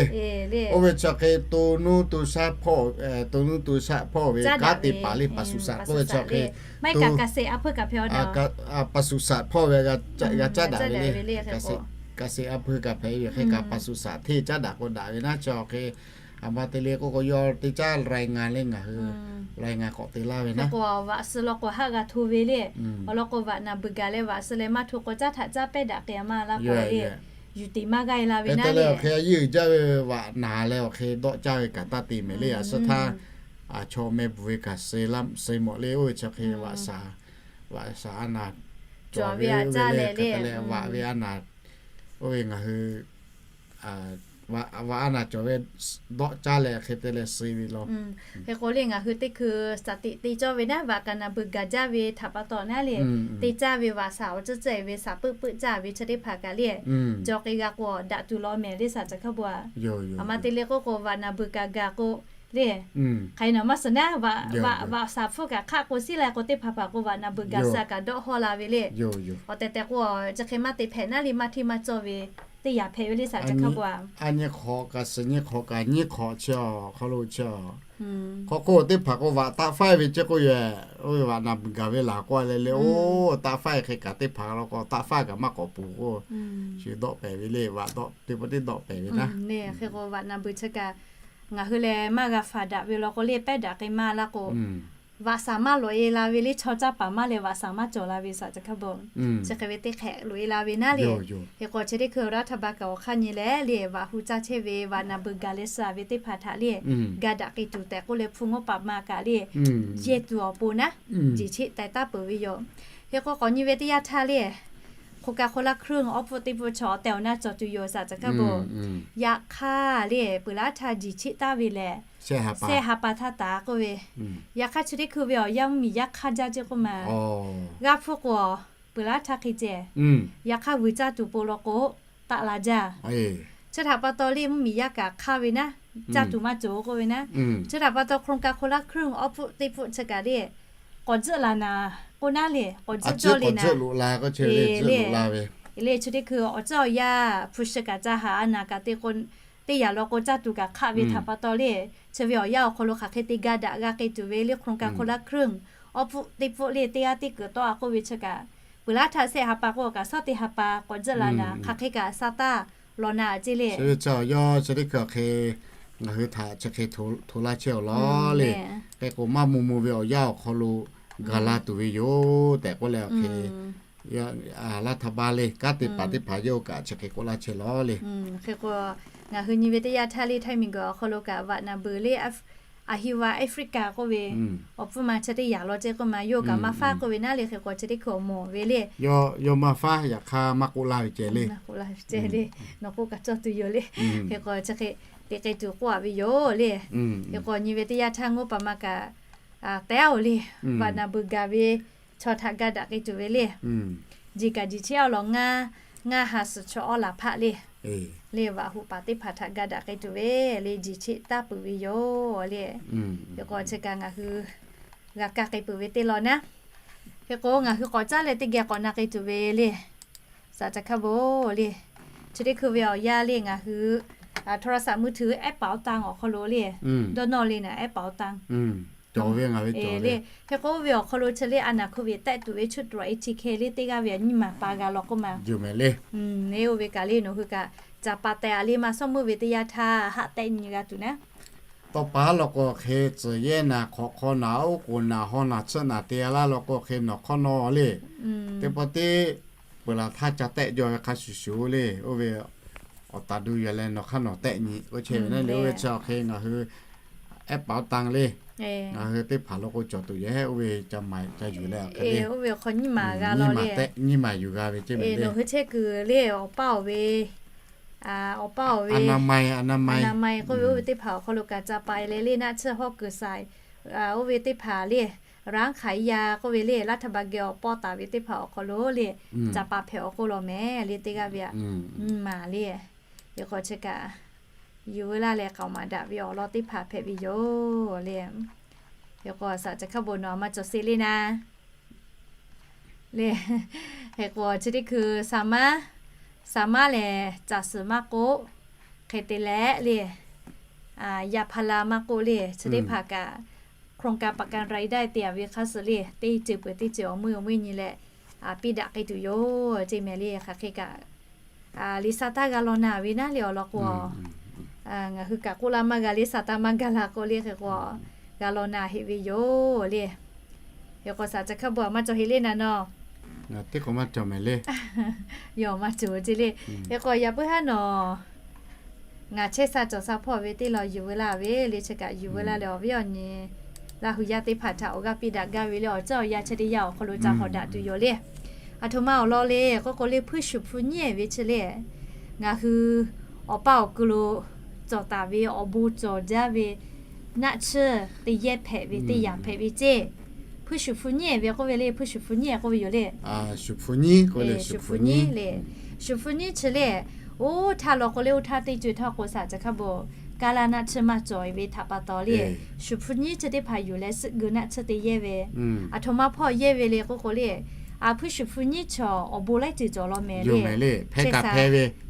Oˇ ve chi hk'e to nuˇ to shaˆ hpawˇ, to nuˇ to shaˆ hpawˇ ve kanˉ te paˍ le paˍ suˍ saꞈ k'oˆ ve chi hk'e, maˇ heˆ kaꞈ เกษตรอำเภอ kaꞈ hpehꞈ a, paˍ suˍ saꞈ hpawˇ ve g'a caˇ daꞈ ve le. เกษตรอำเภอ kaꞈ hpehꞈ ve hk'e kaꞈ paˍ suˍ saꞈ hteˇ caˇ daꞈ k'o daꞈ ve naˉ chi hk'e, a ma te le k'oˆ k'o yawˇ teˇ caˉ รายงาน le ngaˬ hui รายงาน k'awꞈ te laˇ ve naˉ. Vaꞈ suh law k'o haˆ g'a hto ve le. Awˬ lawn k'o vaꞈ naˬ beuˬ gaˬ leh vaꞈ suh leh maˇ hto k'o caˉ htaꞈ caˉ pehˇ daꞈ k'ai a maˇ laˇ k'o le, yuˬ tiˍ maˇ g'aˇ e la ve naˉ le. Hk'e a yeˇ uiˍ jaˇ ve vaꞈ naˬ leh awˬ hk'e dawˆ caˇ ve kaꞈ taˇ te mehˍ le. A suhˉ htaˇ a chaw meh bvuhˬ ve kaꞈ suh maw le. Oˇ ve chi hk'e vaꞈ saˍ, vaꞈ saˍ a naˬ cawˬ ve a caˇ leh le, vaꞈ ve a naˬ, oˇ ve ngaˬ hui vaꞈ a naˬ cawˬ ve dawˆ caˇ leh hk'e te leh suh ve law. Hk'e k'o le ngaˬ hui teˇ hkui สถิติ te cawˇ ve naˉ, vaꞈ kaꞈ naˬ beuˬ gaˬ jaˇ ve htaꞈ pa taw naˉ le, te caˇ ve vaꞈ saˍ awˬ ceuˬ ceuˬ ve saˍ peuˆ peuˆ caˇ ve chi teˇ hpaˍ kaꞈ le, jaw k'ai g'a k'o daꞈ tuˬ law mehˍ le saˍ caˬ hkaˇ bon a. A ma te le k'oˆ k'o vaꞈ naˬ beuˬ kaꞈ gaˬ k'o le, hk'aˬ hk'e naˬ maˇ suhˍ naˉ, vaꞈ saˍ hpfuhˇ kaꞈ hk'aˆ k'o siˉ la k'o teˇ hpaˍ hpaˍ k'o vaꞈ naˬ beuˬ gaˬ suh kaꞈ dawˆ hawˇ la ve le. Awˬ tehˬ tehˬ k'o chi hk'e maˇ te hpehꞈ naˉ le maˇ hteˇ maˇ cawˇ ve teˇ yanˇ hpehꞈ ve le saˍ caˬ hkaˇ bon a. A nyi hk'awꞈ kaꞈ suhˍ nyi hk'awꞈ kaꞈ nyiˇ hk'awꞈ chi awˬ hk'aw lo chi a, hk'aw k'o teˇ hpaˍ k'o vaꞈ taˆ faiˇ ve ceˇ k'oˆ yoˬ. Oˇ ve vaꞈ naˬ beuˬ gaˬ ve laˬ k'oˆ a leh le, oˇ taˆ faiˇ hk'e kaꞈ teˇ hpaˍ law k'o taˆ faiˇ kaꞈ maˇ k'awꞈ poˬ k'o, chi dawˆ pehˍ ve le, vaꞈ dawˆ teˇ pawˆ teˇ dawˆ pehˍ ve naˉ. Hk'e k'o vaꞈ naˬ beuˬ chi kaꞈ ngaˬ hui leh maˇ g'a faˍ daꞈ ve law k'o le pehˇ daꞈ k'ai maˇ laˇ k'o, vaꞈ saˍ maˇ lawꞈ e la ve le chaw caˇ paˍ maˇ leh vaꞈ saˍ maˇ cawˬ la ve saˍ caˬ hkaˇ bon. Chi hk'e ve teˇ hk'ehꞈ loꞈ e la ve naˉ le. Hk'e k'o chi teˇ hkui รัฐบาล kaꞈ awˬ hk'aˇ nyi leh le vaꞈ hu caˇ chehˇ ve vaꞈ naˬ beuˬ gaˬ leh suh ve teˇ hpaˍ htaꞈ le, ga daꞈ k'ai tuˬ tehꞈ k'oˆ leh hpu ngoˇ pa ma kaꞈ le, yehˇ tuˬ awˬ pon naˉ, jiˬ cheˆ teh taˉ peuˬ ve yoˬ. Hk'e k'o k'awꞈ nyi ve teˇ yanˇ htaˇ le, โครงการคนละครึ่ง awˬ hpfuhˆ teˇ hpfuhˆ chi awˬ tehˬ awˬ na cawˬ tuˬ yoˬ saˍ caˬ hkaˇ bon. Yaꞈ hk'aˇ le peuˬ laˇ htaˇ jiˬ cheˆ taˉ ve lehˬ, shehˆ ha pa htaˇ taˍ k'oˆ ve, yaꞈ hk'aˇ chi teˇ hkui ve awˬ yanˇ mvuhˇmiˬ yaˇ hk'aˇ jaˇ ceˇ k'oˆ ma, g'aˇ hpfuhˇ k'o peuˬ laˇ htaˇ hk'e ceh, yaꞈ hk'aˇ vuiˬ caˇ tuˬ po law k'o taˆ la jaˇ. Chi htaꞈ pa taw le mvuhˇmiˬ yaˇ kaꞈ hk'aˇ ve naˉ, caˇ tuˬ maˇ cawˬ k'oˆ ve naˉ. Chi htaꞈ pa taw โครงการคนละครึ่ง awˬ hpfuhˆ teˇ hpfuhˆ chi kaꞈ le k'awꞈ tzuhˆ laˬ naˍ k'oˆ naˉ le, k'awꞈ tzuhˆ cawˇ le naˍ. Le chi teˇ hkui awˬ tcuhˉ awˬ yaˇ hpu shi kaꞈ ca haꞈ a naˍ kaꞈ te k'o, teˇ yanˇ law k'o caˇ tuˬ kaꞈ hk'aˆ ve htaꞈ pa taw le, chi ve awˬ yanˇ awˬ hk'aw lo hk'aˬ hk'e te ga daꞈ g'a k'ai tuˬ ve le โครงการคนละครึ่ง awˬ hpfuhˆ teˇ hpfuhˆ le teˇ g'aˇ teˇ kuiˬ tawˆ a k'oˆ ve chi kaꞈ, peuˬ laˇ htaˇ shehˆ ha pa k'o kaꞈ shawˉ teˇ ha pa k'awꞈ tzuhˆ laˬ naˍ, hk'aˬ hk'e kaꞈ sha taˇ lawˬ naˍ ceˇ le. Chi ve chi awˬ yawˇ chi teˇ hkui hk'e ngaˬ hui htaꞈ chi hk'e hto laˇ chehˇ awˬ lawn le. Hk'e k'o maˇ maw maw ve awˬ yanˇ awˬ hk'aw lo gaˬ la tuˬ ve yoˬ tehꞈ k'oˆ leh awˬ hk'e รัฐบาล le kanˉ te paˍ teˇ hpaˍ yawˇ kaꞈ chi hk'e k'oˆ laˇ chehˇ lawˬ le. Hk'e k'o ngaˬ hui nyi ve teˇ yanˇ htaˇ le Htaiˇ miˬguiˬ awˬ hk'aw lo kaꞈ vaꞈ naˬ beuˬ le, Aˍhiˍ vaꞈ Africa k'oˆ ve awˬ hpfuhˇ ma chi teˇ yanˇ law ceˇ k'oˆ ma yawˇ kaꞈ maˇ faˉ k'oˆ ve naˉ le. Hk'e k'o chi teˇ hkui awˬ mawˬ ve le, yawˇ maˇ faˉ yaꞈ hk'aˇ maˇ k'oˆ laˇ ve ceh le. Nawˬ k'oˆ kaꞈ cawˇ tuˬ yoˬ le. Hk'e k'o chi hk'e te k'ai tuˬ k'oˆ a ve yoˬ le. Hk'e k'o nyi ve teˇ yanˇ htaˇ ngoˇ pa ma kaꞈ teh a oˬ le, vaꞈ naˬ beuˬ gaˬ ve chaw htaꞈ ga daꞈ k'ai tuˬ ve le. Jiˬ kaꞈ jiˬ cheˆ a lawˬ ngaˇ, ngaˇ ha suhˍ chaw awˇ laˬ hpaˆ le, le vaꞈ hu paˍ teˇ hpaˍ htaꞈ ga daꞈ k'ai tuˬ ve le jiˬ cheˆ taˇ peuˬ ve yoˬ le. Hk'e k'o chi kaꞈ ngaˬ hui g'a kaˇ k'ai peuˬ ve teˇ lawn naˉ. Hk'e k'o ngaˬ hui k'awꞈ caˉ leh teˇ geh k'awꞈ na k'ai tuˬ ve le. Saˍ caˬ hkaˇ bon le, chi teˇ hkui ve awˬ yanˇ le ngaˬ hui โทรศัพท์มือถือ แอปเป๋าตัง awˬ hk'aw lo le, dawˇ nawˇ le naˍ แอปเป๋าตัง cawˬ ve ngaˬ ve cawˬ le. Hk'e k'o oˇ ve awˬ hk'aw lo chi le a naˬ โควิด tehˆ tuˬ ve chuˇ tuˬ a e chi hk'e le teˇ g'aˇ ve nyi maˬ pa g'a law k'oˆ ma. Yoˬ mehˍ le. Oˇ ve kaꞈ le nawˬ hui kaꞈ ca pa teh a le maˇ shawˉ meuˇ ve teˇ yanˇ htaˇ haꞈ tehˆ nyi g'a tuˬ naˉ. Tawˇ pa law k'o hk'e tcuhˬ yehˇ naˍ hk'awꞈ hk'aw naˍ oˉ k'oˍ naˍ haw naˍ tsuhˆ naˍ te a laˇ law k'o hk'e nawˬ hk'awˇ nawˇ le. Teˇ pawˆ teˇ peuˬ laˬ htaˇ ca tehˆ jaw ve hk'a shuˍ shuˍ le. Oˇ ve awˬ taˍ du yaˬ leh nawˬ hk'aˇ nawˬ tehˆ nyi k'oˆ chehˇ ve naˉ le. Oˇ ve chi awˬ hk'e ngaˬ hui แอปเป๋าตัง le, ngaˬ hui teˇ hpaˍ law k'o cawˬ tuˬ yehˇ oˇ ve ca maˍ ca yuˬ leh awˬ hk'e le. Oˇ ve awˬ hk'aw nyi maˬ g'a law le. Nyi maˬ yuˬ g'a ve ceˇ mehˍ le. Nawˬ hui chehˇ kuiˬ le awˬ paˇ awˬ ve awˬ paˇ awˬ ve อนามัย อนามัย k'oˆ ve oˇ ve teˇ hpaˍ awˬ hk'aw lo kaꞈ ca pa le le naˆ tsuhˇ hawˉ kuiˬ saiˍ, oˇ ve teˇ hpaˍ le ร้านขายยา k'oˆ ve le รัฐบาล geh awˬ pawˇ taˍ ve teˇ hpaˍ awˬ hk'aw lo le ca pa hpehꞈ awˬ k'oˆ law mehˍ le teˇ g'aˇ ve aꞈ. Maˍ le, hk'e k'o chi kaꞈ yuˬ veu laˇ leh k'aoˍ maˍ daꞈ ve awˬ lawn teˇ hpaˍ hpehꞈ ve yoˬ le. Hk'e k'o shaˍ ca hkaˇ bon nawˬ maˇ cawˬ se le naˍ le. Hk'e k'o chi teˇ hkui sa maˉ, sa maˉ lehˬ caˬ suhˍ maˇ k'oˆ, hk'e te leh le yaꞈ hpaˇ la maˇ k'oˆ le chi teˇ hpaˍ kaꞈ โครงการประกันรายได้ te a ve hk'a suh le teˇ ceuˬ peuˬ teˇ ceuˬ awˬ meuˇ awˬ meuˇ nyi leh piˇ daꞈ k'ai tuˬ yoˬ ceˇ mehˍ le. Hk'aˬ hk'e kaꞈ le sa taˇ g'a law naˍ ve naˉ le awˬ lawn k'o, ngaˬ hui kaꞈ k'oˆ laˇ maˇ g'a le sa taˇ maˇ gaˬ la k'o le hk'e k'o g'a law naˍ heˆ ve yoˬ le. Hk'e k'o shaˍ ca hkaˇ bon aꞈ maˇ cawˬ heˆ le naˍ nawˬ. Teˇ k'o maˇ cawˬ mehˍ le. Yawˇ maˇ cawˬ ceˇ le. Hk'e k'o yaꞈ puiˉ haˉ nawˬ ngaˬ chehˇ sha cawˬ sha hpawˇ ve teˇ lawn yuˬ veu laˇ ve le chi kaꞈ yuˬ veu laˇ leh awˬ viˉ awˬ nyi Laˇ hu yaˇ teˇ hpaˍ htaꞈ awˬ g'aˇ piˇ daꞈ gaˇ ve le awˬ ceuˬ awˬ yanˇ chi teˇ yanˇ awˬ hk'aw lo ca hawˍ daꞈ tuˬ yoˬ le. Aˬ htoꞈ ma awˬ lawn le k'oˆ k'o le hpuiˇ shuˍ hpu nyiˉ ve chi le ngaˬ hui awˬ paˇ awˬ ku lo cawˬ taˍ ve awˬ bon cawˬ jaˇ ve naˆ tsuhˇ teˇ yehˇ hpehꞈ ve teˇ yanˇ hpehꞈ ve ceˇ. Hpuiˇ shuˍ hpu nyiˉ ve k'oˆ ve le hpuiˇ shuˍ hpu nyiˉ k'oˆ ve yoˬ le. Shuˍ hpu nyiˉ le. Shuˍ hpu nyiˉ chi le oˇ htaˇ law k'o le oˇ htaˇ teˇ co e htaˇ k'o shaˍ ca hkaˇ bon kaˇ laˇ naˆ tsuhˇ maˇ cawˬ ve htaꞈ pa taw le shuˍ hpu nyiˉ chi teˇ hpaˍ yuˬ leh suhˆ geu naˆ tsuhˇ teˇ yehˇ ve aˬ htoꞈ ma hpawˇ yehˇ ve le k'oˆ k'o le a hpuiˇ shuˍ hpu nyiˉ chi awˬ bon laiˉ ceuˬ cawˬ law mehˍ le.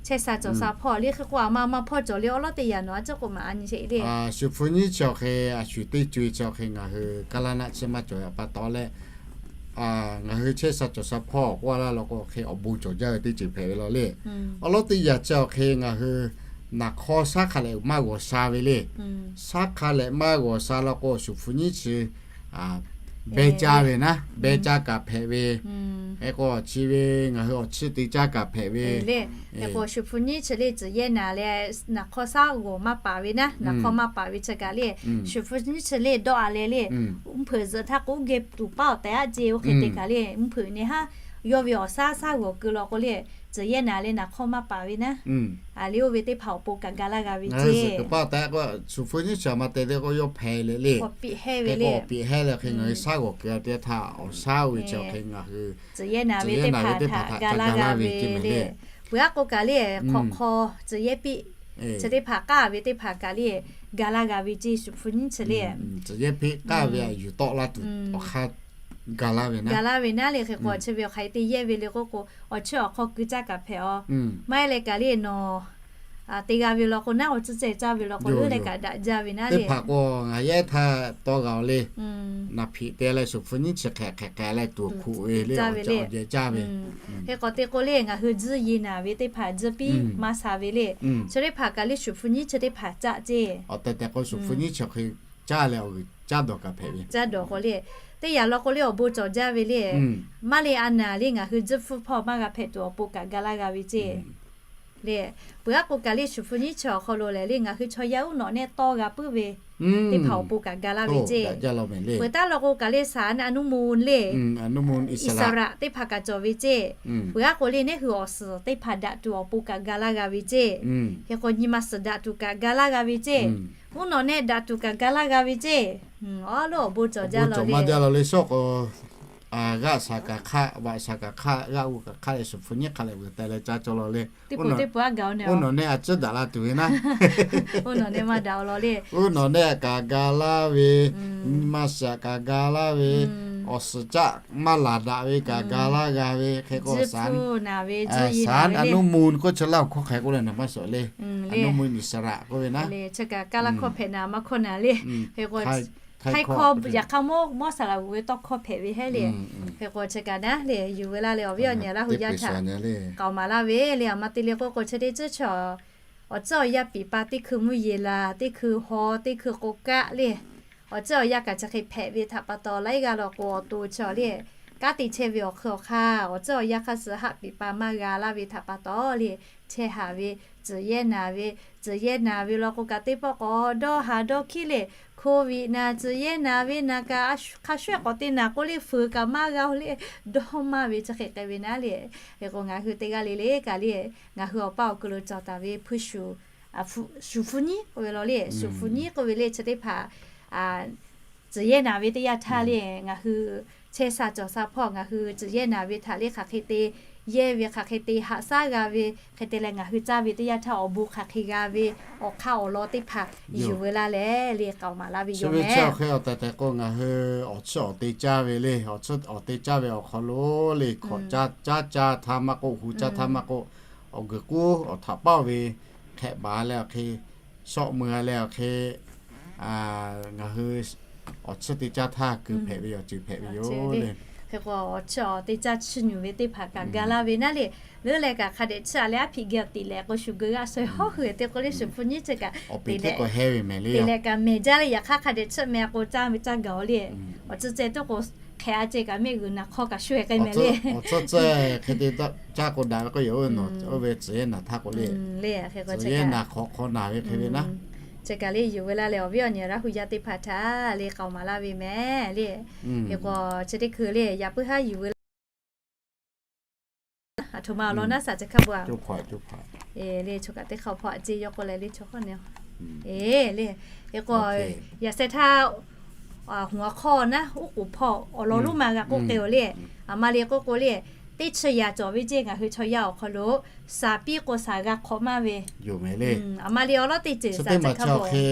Chehˇ sha cawˬ sha hpawˇ le hk'e k'o aˬ ma maˇ hpawˇ cawˬ le awˉ lawˉ teˇ yanˇ nawˬ a ciˉ k'o maˍ a nyi sheˍ le. Shuˍ hpu nyiˉ chi awˬ hk'e a shuˍ teˇ co e chi awˬ hk'e ngaˬ hui kaˇ laˇ naˆ tsuhˇ maˇ cawˬ ve pa taw leh ngaˬ hui chehˇ sha cawˬ sha hpawˇ k'oˆ laˇ law k'o hk'e awˬ bon cawˬ jaˇ ve teˇ ceuˬ hpehꞈ ve law le. Awˉ lawˉ teˇ yanˇ chi awˬ hk'e ngaˬ hui naˬ hk'aw shaˉ hk'a lehꞈ maˇ g'awˬ sha ve le. Shaˉ hk'a lehꞈ maˇ g'awˬ sha law k'o shuˍ hpu nyiˉ chi beh caˇ ve naˉ beh caˇ kaꞈ hpehꞈ ve. Hk'e k'o chi ve ngaˬ hui awˬ chiˇ te caˇ kaꞈ hpehꞈ ve le. Hk'e k'o shuˍ hpu nyiˉ chi le tcuhˍ yehˇ naˍ leh naˬ hk'aw shaˉ g'awˬ maˇ paˍ ve naˉ naˬ hk'aw maˇ paˍ ve chi kaꞈ le shuˍ hpu nyiˉ chi le dawˇ a leh le mvuhˇ hpeuꞈ zuhꞈ htaˇ k'o geh tuˬ paˉ awˬ tehˬ aˉ ce oˇ hk'e te kaꞈ le mvuhˇ hpeuꞈ nyi haˉ yawˇ ve awˬ shaˉ shaˉ g'awˬ keu law k'o le tcuhˍ yehˇ naˍ leh naˬ hk'aw maˇ paˍ ve naˉ a le oˇ ve teˇ hpaˍ awˬ pon kaꞈ ga laˇ g'a ve ceˇ. Shuˍ hpu nyiˉ chi ma te te k'o yawˇ hpehꞈ leh le k'awꞈ piꞈ hehˇ ve le. K'awꞈ piꞈ hehˇ leh hk'e ngaˬ hui shaˉ g'awˬ keu a te htaˇ awˬ shaˉ oˇ ve chi awˬ hk'e ngaˬ hui tcuhˍ yehˇ naˍ ve teˇ hpaˍ htaꞈ ga laˇ g'a ve ceˇ mehˍ le. Peuˬ aˉ k'o kaꞈ le hk'awꞈ hk'aw tcuhˍ yehˇ piˇ chi teˇ hpaˍ k'aˇ ve teˇ hpaˍ kaꞈ le ga laˇ g'a ve ceˇ shuˍ hpu nyiˉ chi le tcuhˍ yehˇ piˇ k'aˇ ve a yuˬ tawˆ laˇ tuˬ awˬ hk'aˇ ga laˇ ve naˉ ga laˇ ve naˉ le hk'e k'o chi ve awˬ hk'aˬ hk'e te yehˇ ve le k'oˆ k'o awˬ chiˇ awˬ hk'aw keu caˇ kaꞈ hpehꞈ a. Maˇ heˆ leh kaꞈ le nawˬ te g'a ve law k'o naˉ awˬ tcuhˇ ceh caˇ ve law k'o leuˉ leh kaꞈ daꞈ jaˇ ve naˉ le. Teˇ hpaˍ k'o ngaˬ yehˇ htaˇ tawˇ g'a oˬ le. Naˬ hpiꞈ te leh shuˍ hpu nyiˉ chi hk'e hk'e k'ai leh tuˬ hkuꞈ ve le awˬ ceh awˬ ceh caˇ ve. Hk'e k'awꞈ te k'o le ngaˬ hui tzuhˇ yi naˍ ve teˇ hpaˍ tzuhˇ piˇ maˇ sha ve le. Chi teˇ hpaˍ kaꞈ le shuˍ hpu nyiˉ chi teˇ hpaˍ caˆ ceˇ. Awˬ tehˬ tehˬ k'o shuˍ hpu nyiˉ chi hk'e caˇ leh awˬ g'uiˬ caˇ dawˬ kaꞈ hpehꞈ ve. Caˇ dawˬ k'o le teˇ yanˇ law k'o le awˬ bon cawˬ jaˇ ve le. Maˇ le a naˍ le ngaˬ hui tzuhˇ hpfuhˇ hpawˇ maˇ g'a hpehꞈ tuˬ awˬ pon kaꞈ ga laˇ g'a ve ceˇ. Le peuˬ aˉ k'o kaꞈ le shuˍ hpu nyiˉ chi awˬ hk'aw lo lehˬ le ngaˬ hui chaw yaˇ uˉ nawꞈ nehˆ tawˇ g'a puiˉ ve teˇ hpaˍ awˬ pon kaꞈ ga laˇ ve ceˇ. Peuˬ taˉ law k'o kaꞈ le shaˍ naˆ nuˇ mon le Iˉsaˍraꞈ teˇ hpaˍ kaꞈ cawˬ ve ceˇ. Peuˬ aˉ k'o le neˇ hui awˬ suhˍ teˇ hpaˍ daꞈ tuˬ awˬ pon kaꞈ ga laˇ g'a ve ceˇ. Hk'e k'o nyi ma suhˍ daꞈ tuˬ kaꞈ ga laˇ g'a ve ceˇ. Uˉ nawꞈ nehˆ daꞈ tuˬ kaꞈ ga laˇ g'a ve ceˇ. Awˉ lawˉ awˬ bon cawˬ jaˇ law le. Maˇ jaˇ law le shawˉ k'o g'aˆ shaˍ kaꞈ hk'aˆ, vaꞈ shaˍ kaꞈ hk'aˆ, g'aˆ g'uˇ kaꞈ hk'aˆ leh shuˍ hpu nyiˉ hk'a leh vuiˬ teh leh caˇ cawˇ law le. Teˇ pawˆ teˇ pawˆ aˉ gaˬ uˉ nawꞈ nehˆ a ciˉ daꞈ la tuˬ ve naˉ. Uˉ nawꞈ nehˆ maˇ daꞈ law le. Uˉ nawꞈ nehˆ kaꞈ ga laˇ ve, nyi ma shaˍ kaꞈ ga laˇ ve, awˬ suhˍ caˆ maˇ laˬ daꞈ ve kaꞈ ga laˇ g'a ve hk'e k'o shaˍ naˆ nuˇ mon k'oˆ chi laˇ awˬ hkawˇ hk'e k'oˆ leh naˍ maˇ shawˍ le. Aˬ nuˇ mon Iˉsaˍraꞈ k'oˆ ve naˉ. Chi kaꞈ kaˇ laˇ hkawˇ hpehꞈ naˍ maˇ hkawˇ naˍ le. Hk'e k'o htaiˇ hkawˇ yaꞈ hk'aˇ mawˇ mawˇ saˍ laꞈ g'uˬ ve tawˇ hkawˇ hpehꞈ ve heˉ le. Hk'e k'o chi kaꞈ naˉ le yuˬ veu laˇ leh awˬ viˉ awˬ nyi Laˇ hu yaˇ htaꞈ k'aoˍ maˍ laˇ ve le. Aˬ ma te le k'oˆ k'o chi teˇ ceuˬ chaw awˬ tcuhˉ awˬ yanˇ piˍ pa teˇ hkui mvuhˇ yeˬ laˬ, teˇ hkui haw, teˇ hkui k'o kaˆ le. Awˬ tcuhˉ awˬ yanˇ kaꞈ chi hk'e hpehꞈ ve htaꞈ pa taw laiˉ g'aˇ law k'o awˬ to chi le kanˉ te chehˇ ve awˬ hk'aw hk'aˇ awˬ tcuhˉ awˬ yanˇ hk'aˇ suh haˆ piˍ pa maˇ g'a laˇ ve htaꞈ pa taw le chehˇ haˍ ve, tcuhˍ yehˇ naˍ ve, tcuhˍ yehˇ naˍ ve law k'o kaꞈ teˇ pawˆ k'awꞈ dawˇ haˍ dawˇ hkiˉ le. Covid naˍ, tcuhˍ yehˇ naˍ ve naˍ kaꞈ hk'a shuˍ k'awꞈ te naˍ k'o le, fuiˍ kaꞈ maˇ g'a-o le, dawˇ maˇ ve chi hk'e k'ai ve naˉ le. Hk'e k'o ngaˬ hui teˇ g'aˇ le le kaꞈ le, ngaˬ hui awˬ paˇ awˬ kuiˬ lo cawˬ taˍ ve hpu shuˍ, shuˍ hpu nyiˉ k'oˆ ve law le, shuˍ hpu nyiˉ k'oˆ ve le chi teˇ hpaˍ tcuhˍ yehˇ naˍ ve teˇ yanˇ htaˇ le, ngaˬ hui chehˇ sha cawˬ sha hpawˇ ngaˬ hui tcuhˍ yehˇ naˍ ve htaꞈ le hk'aˬ hk'e te yehˇ ve, hk'aˬ hk'e te haꞈ shaˉ g'a ve, hk'e te leh ngaˬ hui caˇ ve teˇ yanˇ htaˇ awˬ bon hk'aˬ hk'e g'a ve, awˬ hk'aˇ awˬ lawn teˇ hpaˍ yuˬ veu laˇ leh le k'aoˍ maˍ laˇ ve yoˬ meh. Chi ve chi awˬ hk'e awˬ tehˬ tehˬ k'o ngaˬ hui awˬ chiˇ awˬ te caˇ ve le, awˬ chiˇ awˬ te caˇ ve awˬ hk'aw lo le hkawꞈ caˇ caˇ caˇ htaˇ maˇ k'oˆ, hu caˇ htaˇ maˇ k'oˆ, awˬ guiˬ k'uˉ awˬ htaꞈ paˇ ve hk'ehꞈ baˬ leh awˬ hk'e, shawˆ mui leh awˬ hk'e, ngaˬ hui awˬ chiˇ te caˇ htaˇ kuiˬ hpehꞈ ve awˬ ceuˬ hpehꞈ ve yoˬ le. Hk'e k'o awˬ chiˇ awˬ te caˇ chiˇ nyi ve teˇ hpaˍ kaꞈ ga laˇ ve naˉ le. Leuˉ leh kaꞈ hk'a dehꞈ chiˇ a leh aˉ hpiꞈ geh awˬ tiꞈ leh k'o shuˍ geu g'aˇ shawehˇ hawˉ hui te k'o le shuˍ hpu nyiˉ chi kaꞈ te leh kaꞈ mehˍ jaˇ le. Yaꞈ hk'aˇ hk'a dehꞈ chiˇ meh k'o caˇ ve caˇ gaˬ-o le. Awˬ tcuhˇ ceh toˉ k'o hk'e a ceh kaꞈ mehˆ g'uiˬ naˍ hk'aw kaꞈ shuˍ k'ai meh le. Awˬ tcuhˇ ceh hk'e te caˇ k'o daꞈ ve k'o yoˬ. Oˇ ve tcuhˍ yehˇ naˍ htaˇ k'o le, tcuhˍ yehˇ naˍ hk'awꞈ hk'aw naˍ ve hk'e ve naˉ. Chi kaꞈ le yuˬ veu laˇ leh awˬ viˉ awˬ nyi Laˇ hu yaˇ teˇ hpaˍ htaꞈ le k'aoˍ maˍ laˇ ve meh le. Hk'e k'o chi teˇ hkui le yaꞈ puiˉ haˉ yuˬ veu laˇ. Aˬ htoꞈ ma awˬ lawn naˉ shaˍ ca hkaˇ bo a le, choˬ kaꞈ teˇ hk'a hpawˇ a ceˇ yawˇ k'oˆ leh le chaw hk'awˇ ne. E le, hk'e k'o yaꞈ sheh htaˇ, hawˍ hk'awˇ naˉ uˉ k'oˍ hpawˇ awˬ lawn lonˉ ma g'a k'oˆ k'ai-oˬ le. Aˬ ma le k'oˆ k'o le, teˇ chi yaꞈ cawˬ ve ceˇ ngaˬ hui chaw yaˇ awˬ hk'aw lo shaˍ piˇ k'o shaˍ g'a hk'awꞈ maˇ ve. Aˬ ma le awˬ lawˉ teˇ ceuˬ shaˍ ca hkaˇ bo.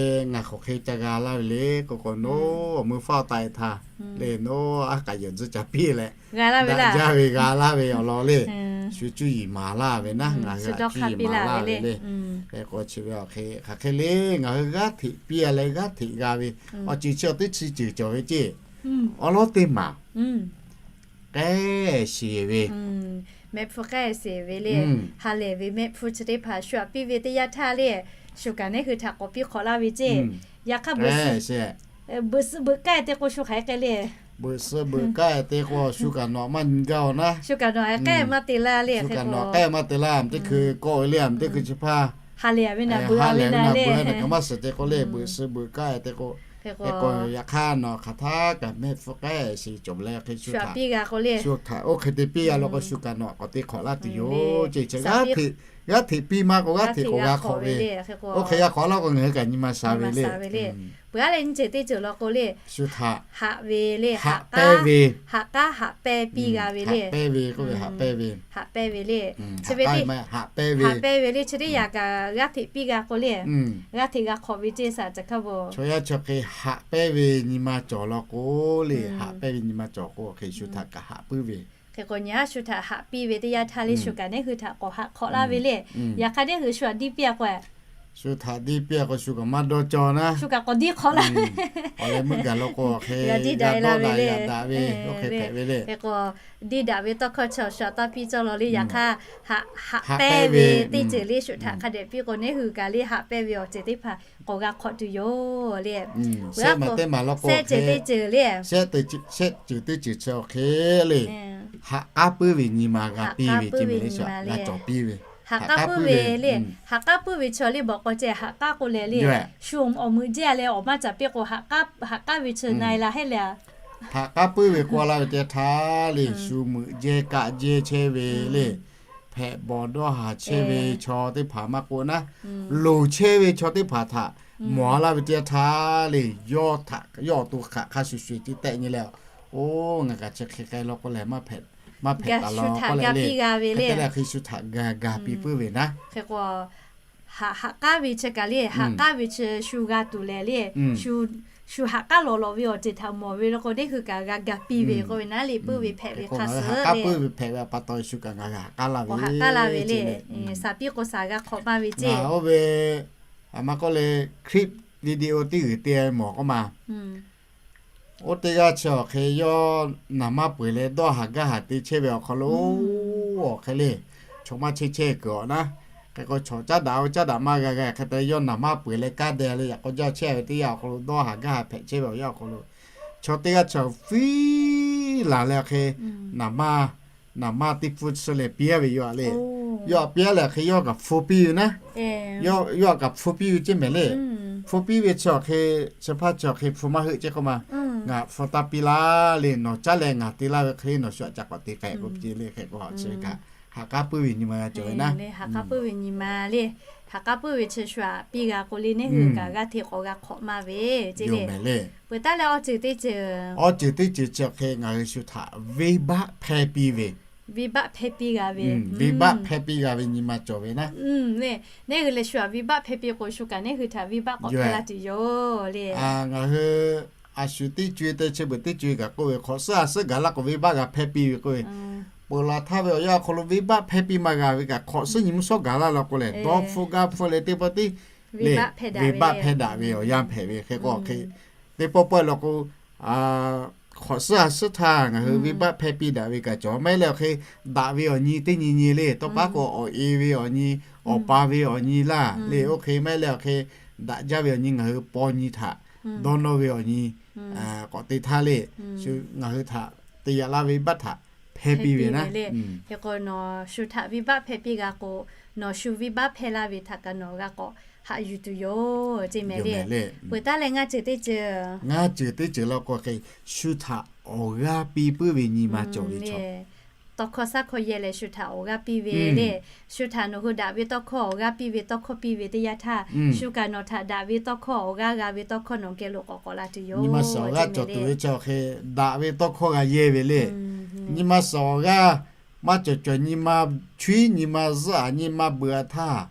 Ngaˬ hk'aˬ hk'e ca g'a laˇ ve le k'o k'o, nawˬ awˬ mui faˇ taˍ e htaˇ le, nawˬ aˉ k'aꞈ yehˬ tcuhˇ ca piˇ leh g'a laˇ ve, daꞈ jaˇ ve g'a laˇ ve awˬ lawn le. Shu cuˇ yiˍ maˍ laˇ ve naˉ, ngaˬ hui cuˇ yiˍ maˍ laˇ ve le. Hk'e k'o chi ve awˬ hk'e hk'aˬ hk'e le, ngaˬ hui g'aˇ hteꞈ piˇ a leh g'aˇ hteꞈ g'a ve awˬ ceuˬ chi awˬ teˇ chi ceuˬ cawˬ ve ceˇ. Awˬ lawn teˇ maˬ k'ehˉ shiˍ ve, mehˆ hpfuhˇ k'ehˉ shiˍ ve le. Ha lehˬ ve mehˆ hpfuhˇ chi teˇ hpaˍ shu aꞈ piˇ ve teˇ yanˇ htaˇ le, shu kaꞈ neˉ hui htaꞈ k'awꞈ piˇ hk'awꞈ laˇ ve ceˇ. Yaꞈ hk'aˇ beuꞈ suhˉ beuꞈ k'ehˉ te k'o shu hk'aˬ hk'e le, beuꞈ suhˉ beuꞈ k'ehˉ te k'o shu kaꞈ nawˬ maˇ nyi gaˇ-oˬ naˉ, shu kaꞈ nawˬ k'ehˉ maˇ te laˇ le. Shu kaꞈ nawˬ k'ehˉ maˇ te laˇ, teˇ hkui kawˆ ve le, teˇ hkui chi hpaˇ ha lehˬ ve naˬ beuꞈ a ve naˬ beuꞈ a naˬ kaꞈ maˇ shiˍ te k'o le, beuꞈ suhˉ beuꞈ k'ehˉ te k'o, hk'e k'o yaꞈ hk'aˇ nawˬ hk'aˬ htaˇ kaꞈ mehˆ hpfuhˇ k'ehˉ shiˍ cawˬ leh hk'e shu htaꞈ, shu htaꞈ oˇ hk'e te piˇ g'a law k'o shu kaꞈ nawˬ k'awꞈ te hk'awꞈ laˇ tuˬ yoˬ ceˇ. G'aˇ hteꞈ piˇ maˇ k'o g'aˇ hteꞈ k'awꞈ g'a hk'awꞈ ve, oˇ hk'e g'a hk'awꞈ laˇ k'o ngaˬ hui kaꞈ nyi ma sha ve le. Peuˬ a leh nyi ceuˬ teˇ ceuˬ law k'o le, shu htaꞈ haꞈ ve le, haꞈ k'aˉ ve, haꞈ k'aˉ haꞈ pehˇ piˇ g'a ve le. Haꞈ pehˇ ve k'oˆ ve haꞈ pehˇ ve, haꞈ pehˇ ve le. Chi ve teˇ, haꞈ pehˇ ve le chi teˇ yaꞈ kaꞈ g'aˇ hteꞈ piˇ g'a k'o le, g'aˇ hteꞈ g'a hk'awꞈ ve ceˇ shaˍ ca hkaˇ bo. Chaw yaˇ chaw hk'e haꞈ pehˇ ve nyi ma cawˬ law k'o le, haꞈ pehˇ ve nyi ma cawˬ k'o hk'e shu htaꞈ kaꞈ haꞈ puiˉ ve. Hk'e k'o nyi haˉ shu htaꞈ haꞈ piˇ ve teˇ yanˇ htaˇ le shu kaꞈ neˉ hui htaꞈ k'awꞈ haꞈ hk'awꞈ laˇ ve le. Yaꞈ hk'aˇ neˉ hui shu htaꞈ diˇ piˇ a k'o, shu htaꞈ diˇ piˇ a k'o shu kaꞈ maˇ dawˇ cawˇ naˉ, shu kaꞈ k'awꞈ diˇ hk'awꞈ laˇ ve. Awˬ leh meuˇ gaˬ law k'o hk'e diˇ daꞈ la ve le, daꞈ ve oˇ hk'e hpehꞈ ve le. Hk'e k'o diˇ daꞈ ve tawˇ hkawˇ chi awˬ shu htaꞈ taˇ piˇ cawˇ law le. Yaꞈ hk'aˇ haꞈ pehˇ ve teˇ ceuˬ le shu htaꞈ hk'a dehꞈ piˇ k'o neˉ hui kaꞈ le haꞈ pehˇ ve awˬ ceuˬ teˇ hpaˍ k'awꞈ g'a hk'awꞈ tuˬ yoˬ le. Sehˉ ceuˬ teˇ ceuˬ chi awˬ hk'e le, haꞈ k'aˉ puiˉ ve nyi ma g'a piˇ ve ceˇ mehˍ le, shu g'a cawˬ piˇ ve. Haꞈ k'aˉ puiˉ ve le, haꞈ k'aˉ puiˉ ve chi le bawˬ k'aw ceh haꞈ k'aˉ k'o leh le, shu awˬ meuꞈ jehˇ leh awˬ maˇ caˍ piˇ k'o, haꞈ k'aˉ ve chi na e la hehˉ le a. Haꞈ k'aˉ puiˉ ve k'oˆ laˇ ve teˇ htaˇ le, shu meuꞈ jehˇ kaˆ jehˇ chehˇ ve le, hpehꞈ bawˬ dawˇ haˍ chehˇ ve chaw teˇ hpaˍ maˇ k'oˆ naˉ, loˍ chehˇ ve chaw teˇ hpaˍ htaꞈ mawˬ laˇ ve teˇ htaˇ le, yawˇ htaꞈ yawˇ awˬ to hk'aˬ hk'a shuˍ shuˍ e tiˉ tehˆ nyi leh, oˇ ngaˬ kaꞈ chi hk'e k'ai law k'o lehˬ maˇ hpehꞈ taˍ law k'oˆ leh le, hk'e te leh hk'e shu htaꞈ gaˬ gaˬ piˇ puiˉ ve naˉ. Hk'e k'o haꞈ k'aˉ ve chi kaꞈ le, haꞈ k'aˉ ve chi shu g'a tuˬ lehˬ le, shu haꞈ k'aˉ lawˬ lawˬ ve awˬ ceuˬ htaꞈ mawˬ ve law k'o neˉ hui kaꞈ g'a gaˬ piˇ ve k'oˆ ve naˉ le, puiˉ ve hpehꞈ ve hk'a suhˍ le. Haꞈ k'aˉ puiˉ ve hpehꞈ ve pa taw shu kaꞈ ngaˬ hui haꞈ k'aˉ laˇ ve le. Shaˍ piˇ k'o shaˍ g'a hk'awꞈ maˇ ve ceˇ. Oˇ ve a ma k'oˆ le, clip video teˇ g'uiˬ te mawˬ k'oˆ ma. Oˇ teˇ g'aˇ chi awˬ hk'e yawˇ naˍ manˇ peuˬ leh dawˇ haˍ gaˇ haˍ te chehˇ ve awˬ hk'aw lo, awˬ hk'e le, chaw maˇ chehˇ chehˇ kuiˬ awˬ naˉ, hk'e k'o chaw caˉ daꞈ-o caˉ daꞈ maˇ g'a g'a hk'e te yawˇ naˍ manˇ peuˬ leh kaˇ deh le yaꞈ k'aw jaˇ chehˇ ve teˇ yanˇ awˬ hk'aw lo dawˇ haˍ gaˇ haˍ hpehꞈ chehˇ ve awˬ yanˇ awˬ hk'aw lo, chaw teˇ g'aˇ chi awˬ fiˉ laˬ leh awˬ hk'e naˍ manˇ, naˍ manˇ teˇ hpfuhˇ chi lehˬ piˇ a ve yoˬ a le. Yoˬ a piˇ a leh awˬ hk'e yawˇ kaꞈ hpu piˇ ve naˉ. Yawˇ htaꞈ kaꞈ hpu piˇ ve ceˇ mehˍ le. Hpu piˇ ve chi awˬ hk'e, chi hpaˇ chi awˬ hk'e hpu maˇ heuˆ ceˇ k'oˆ ma. Ngaˬ hpu taˇ piˇ laˇ le, nawˬ caˉ leh ngaˬ te laˇ ve hk'e le nawˬ shu htaꞈ ca k'awꞈ te k'ai k'oˆ piˇ le hk'e k'o chi ve kaꞈ, ha k'aˉ puiˉ ve nyi ma cawˬ ve naˉ. Haꞈ k'aˉ puiˉ ve nyi ma le. Haꞈ k'aˉ puiˉ ve chi shu htaꞈ piˇ g'a k'o le, neˇ hui kaꞈ g'aˇ hteꞈ k'awꞈ g'a hk'awꞈ maˇ ve ceˇ le. Peuˬ taˉ leh awˬ ceuˬ teˇ ceuˬ, awˬ ceuˬ teˇ ceuˬ chi awˬ hk'e ngaˬ hui shu htaꞈ venˇbaˆ hpehˇ piˇ ve, venˇbaˆ hpehˇ piˇ g'a ve, venˇbaˆ hpehˇ piˇ g'a ve nyi ma cawˬ ve naˉ. Neˇ hui lehˬ shu htaꞈ venˇbaˆ hpehˇ piˇ k'o, shu kaꞈ neˇ hui htaꞈ venˇbaˆ k'awꞈ hpehˇ laˇ tuˬ yoˬ le. Ngaˬ hui a shu teˇ co-e te chi beuꞈ teˇ co-e kaꞈ k'oˆ ve, hk'awꞈ suhˉ a suhˉ gaˬ laˇ k'o venˇbaˆ g'a hpehˇ piˇ ve k'oˆ ve, peuˬ laˬ htaˇ ve awˬ yanˇ awˬ hk'aw lo venˇbaˆ hpehˇ piˇ maˇ g'a ve kaꞈ, hk'awꞈ suhˉ nyi mvuhˇ shawˉ gaˬ laˇ law k'o lehˬ, dawˇ hpfuhˇ gaˇ hpfuhˇ leh teˇ pawˆ tiˉ le, venˇbaˆ hpehˇ daꞈ ve awˬ yanˇ hpehꞈ ve hk'e k'o hk'e, teˇ pawˆ pawehˇ law k'o, hk'awꞈ suhˉ a suhˉ htaˇ ngaˬ hui venˇbaˆ hpehˇ piˇ daꞈ ve kaꞈ cawˬ. Maˇ heˆ leh awˬ hk'e daꞈ ve awˬ nyi teˇ nyi nyi le, tawˇ paˉ k'o awˬ e ve awˬ nyi, awˬ pa ve awˬ nyi laˇ le, oˇ hk'e maˇ heˆ leh awˬ hk'e daꞈ jaˇ ve awˬ nyi ngaˬ hui paw nyi htaꞈ dawˇ nawˇ ve awˬ nyi k'awꞈ te htaˇ le, ngaˬ hui htaꞈ te yaꞈ laˇ ve venˇbaˆ htaꞈ hpehˇ piˇ ve naˉ. Hk'e k'o nawˬ shu htaꞈ venˇbaˆ hpehˇ piˇ g'a k'o, nawˬ shu venˇbaˆ hpehˇ laˇ ve htaꞈ kaꞈ nawˬ g'a k'awꞈ haꞈ yuˬ tuˬ yoˬ ceˇ mehˍ le. Peuˬ taˉ leh ngaˇ ceuˬ teˇ ceuˬ, ngaˇ ceuˬ teˇ ceuˬ law k'o hk'e, shu htaꞈ awˬ g'aˇ piˇ puiˉ ve nyi ma cawˬ ve chaw. Tawˇ hkawˇ shaˉ hkawˇ yehˇ leh shu htaꞈ awˬ g'aˇ piˇ ve le. Shu htaꞈ nawˬ hui daꞈ ve tawˇ hkawˇ awˬ g'aˇ piˇ ve, tawˇ hkawˇ piˇ ve teˇ yanˇ htaˇ, shu kaꞈ nawˬ htaꞈ daꞈ ve tawˇ hkawˇ awˬ g'aˇ g'a ve tawˇ hkawˇ nawˬ geh lo k'awꞈ k'awꞈ la tuˬ yoˬ. Nyi ma suhˍ awˬ g'aˇ cawˬ tuˬ ve chi awˬ hk'e daꞈ ve tawˇ hkawˇ g'a yehˇ ve le. Nyi ma suhˍ awˬ g'aˇ maˇ cawˬ cawˬ nyi ma chuiˉ nyi ma zuhˆ a nyi ma beuꞈ a htaˇ,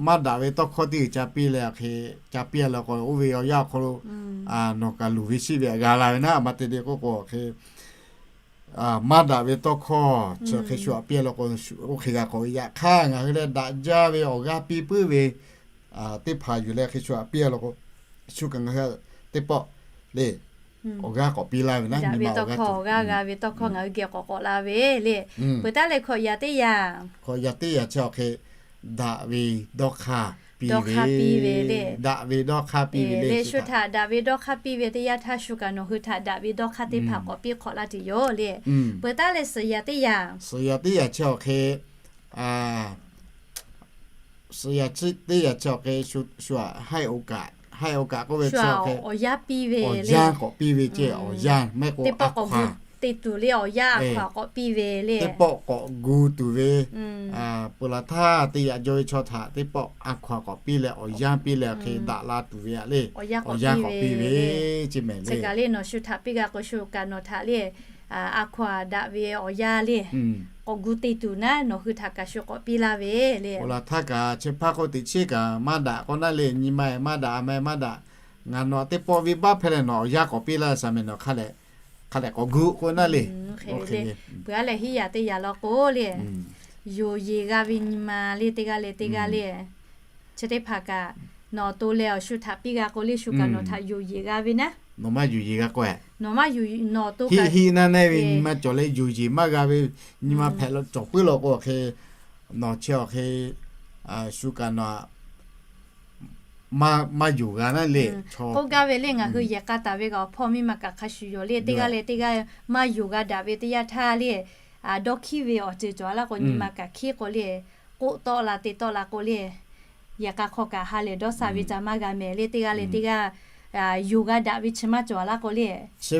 maˇ daꞈ ve tawˇ hkawˇ teˇ g'uiˬ ca piˇ leh awˬ hk'e, ca piˇ a law k'o oˇ ve awˬ yanˇ awˬ hk'aw lo nawˬ kaꞈ luˬ ve shiˆ ve g'a la ve naˉ. A ma te te k'oˆ k'o awˬ hk'e, maˇ daꞈ ve tawˇ hkawˇ chi hk'e shu htaꞈ piˇ a law k'o, oˇ hk'e g'a k'awꞈ ve. Yaꞈ hk'aˇ ngaˬ hui leh daꞈ jaˇ ve awˬ g'aˇ piˇ puiˉ ve teˇ hpaˍ yuˬ leh hk'e shu htaꞈ piˇ a law k'o, shu kaꞈ ngaˬ hui teˇ pawˆ le awˬ g'aˇ k'awꞈ piˇ laˇ ve naˉ. Daꞈ ve tawˇ hkawˇ awˬ g'aˇ g'a ve tawˇ hkawˇ ngaˬ hui geh k'awꞈ k'awꞈ la ve le. Peuˬ taˉ leh hkawꞈ yaꞈ teˇ yaꞈ, hkawꞈ yaꞈ teˇ yaꞈ chi awˬ hk'e daꞈ ve dawˇ hk'aˇ piˇ ve, daꞈ ve dawˇ hk'aˇ piˇ ve le. Shu htaꞈ daꞈ ve dawˇ hk'aˇ piˇ ve teˇ yanˇ htaˇ shu kaꞈ nawˬ hui htaꞈ daꞈ ve dawˇ hk'aˇ teˇ hpaˍ k'awꞈ piˇ hk'awꞈ laˇ tuˬ yoˬ le. Peuˬ taˉ leh suhˍ yaꞈ teˇ yaꞈ, suhˍ yaꞈ teˇ yaꞈ chi awˬ hk'e suhˍ yaꞈ teˇ yaꞈ chi awˬ hk'e shu htaꞈ haiˆ o kaꞈ, haiˆ o kaꞈ k'oˆ ve chi awˬ hk'e awˬ yanˇ k'awꞈ piˇ ve le. Awˬ yanˇ maˇ heˆ k'o teˇ pawˆ k'awꞈ gu te tuˬ le, awˬ yanˇ a hkaw-anˬ k'awꞈ piˇ ve le. Teˇ pawˆ k'awꞈ gu tuˬ ve, peuˬ laˬ htaˇ te yaꞈ jaw ve chaw htaꞈ teˇ pawˆ a hkaw-anˬ k'awꞈ piˇ leh awˬ yanˇ piˇ leh awˬ hk'e daꞈ la tuˬ ve a le. Awˬ yanˇ k'awꞈ piˇ ve ceˇ mehˍ le. Chi kaꞈ le nawˬ shu htaꞈ piˇ g'a k'o shu kaꞈ nawˬ htaꞈ le a hkaw-anˬ daꞈ ve awˬ yanˇ le k'awꞈ gu te tuˬ naˉ nawˬ hui htaꞈ kaꞈ shu k'awꞈ piˇ laˇ ve le. Peuˬ laˬ htaˇ kaꞈ chi hpaˇ k'o teꞈ chiˉ kaꞈ maˇ daꞈ k'o naˉ le, nyi ma maˇ daꞈ, a ma maˇ daꞈ, ngaˬ nawˬ teˇ pawˆ venˇbaˆ hpehˇ leh nawˬ awˬ yanˇ k'awꞈ piˇ laˇ shaˍ mehˍ nawˬ hk'a lehˬ k'awꞈ gu k'o naˉ le. Peuˬ a leh hiˉ yaꞈ teˇ yaꞈ law k'o le, yonˍ yeˬ g'a ve nyi ma le teˇ g'aˇ le teˇ g'aˇ le. Chi teˇ hpaˍ kaꞈ nawˬ awˬ to leh awˬ shu htaꞈ piˇ g'a k'o le shu kaꞈ nawˬ htaꞈ yonˍ yeˬ g'a ve naˉ. Nawˬ maˇ yonˍ yeˬ g'a k'o, nawˬ maˇ yonˍ, nawˬ awˬ to kaꞈ hiˉ naˆ neˇ ve nyi ma cawˬ leh yonˍ yeˬ maˇ g'a ve nyi ma hpehꞈ la cawˬ puiˉ law k'o hk'e, nawˬ chi awˬ hk'e shu kaꞈ nawˬ maˇ yonˍ g'a naˉ le. K'oˆ gaˇ ve le ngaˬ hui yehˬ k'a taˍ ve kaꞈ awˬ hpawˇ miˇ ma kaꞈ hk'a shuˍ yoˬ le. Teˇ g'aˇ leh teˇ g'aˇ maˇ yonˍ g'a daꞈ ve teˇ yanˇ htaˇ le, dawˇ hkiˉ ve awˬ ceuˬ cawˬ a laˇ k'o nyi ma kaꞈ hkiˉ k'o le, k'oˆ tawˆ la te tawˆ la k'o le, yehˬ k'a hk'aw kaꞈ ha lehˬ dawˇ sha ve ca maˇ g'a mehˍ le. Teˇ g'aˇ leh teˇ g'aˇ yonˍ g'a daꞈ ve chi maˇ cawˬ a laˇ k'o le, chi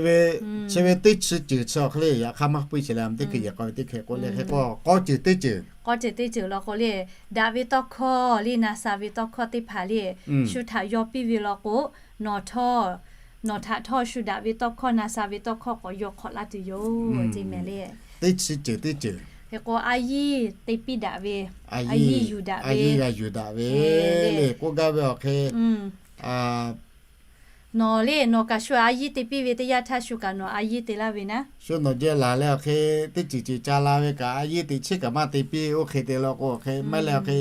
ve teˇ chi ceuˬ chi awˬ hk'e le yaꞈ hk'aˇ maˇ puiˉ chi leh teˇ hk'e yehˬ k'a ve teˇ hk'e k'oˆ leh hk'e k'o k'awˇ ceuˬ teˇ ceuˬ, k'awˇ ceuˬ teˇ ceuˬ law k'o le, daꞈ ve tawˇ hkawˇ le na sha ve tawˇ hkawˇ teˇ hpaˍ le shu htaꞈ yaw piˇ ve law k'o, nawˬ htawˇ, nawˬ htaꞈ htawˇ shu daꞈ ve tawˇ hkawˇ na sha ve tawˇ hkawˇ k'awꞈ yaw hk'awꞈ laˇ tuˬ yoˬ ceˇ mehˍ le. Teˇ chi ceuˬ teˇ ceuˬ hk'e k'o a yiˇ te piˇ daꞈ ve, a yiˇ yuˬ daꞈ ve, a yiˇ g'a yuˬ daꞈ ve le k'oˆ gaˇ ve awˬ hk'e nawˬ le nawˬ kaꞈ shu a yiˇ te piˇ ve teˇ yanˇ htaˇ shu kaꞈ nawˬ a yiˇ te laˇ ve naˉ. Shu nawˬ jeh laˬ leh awˬ hk'e teˇ ceuˬ ceuˬ ca la ve kaꞈ a yiˇ teꞈ chiˉ kaꞈ maˇ te piˇ oˇ hk'e te law k'o awˬ hk'e maˇ leh awˬ hk'e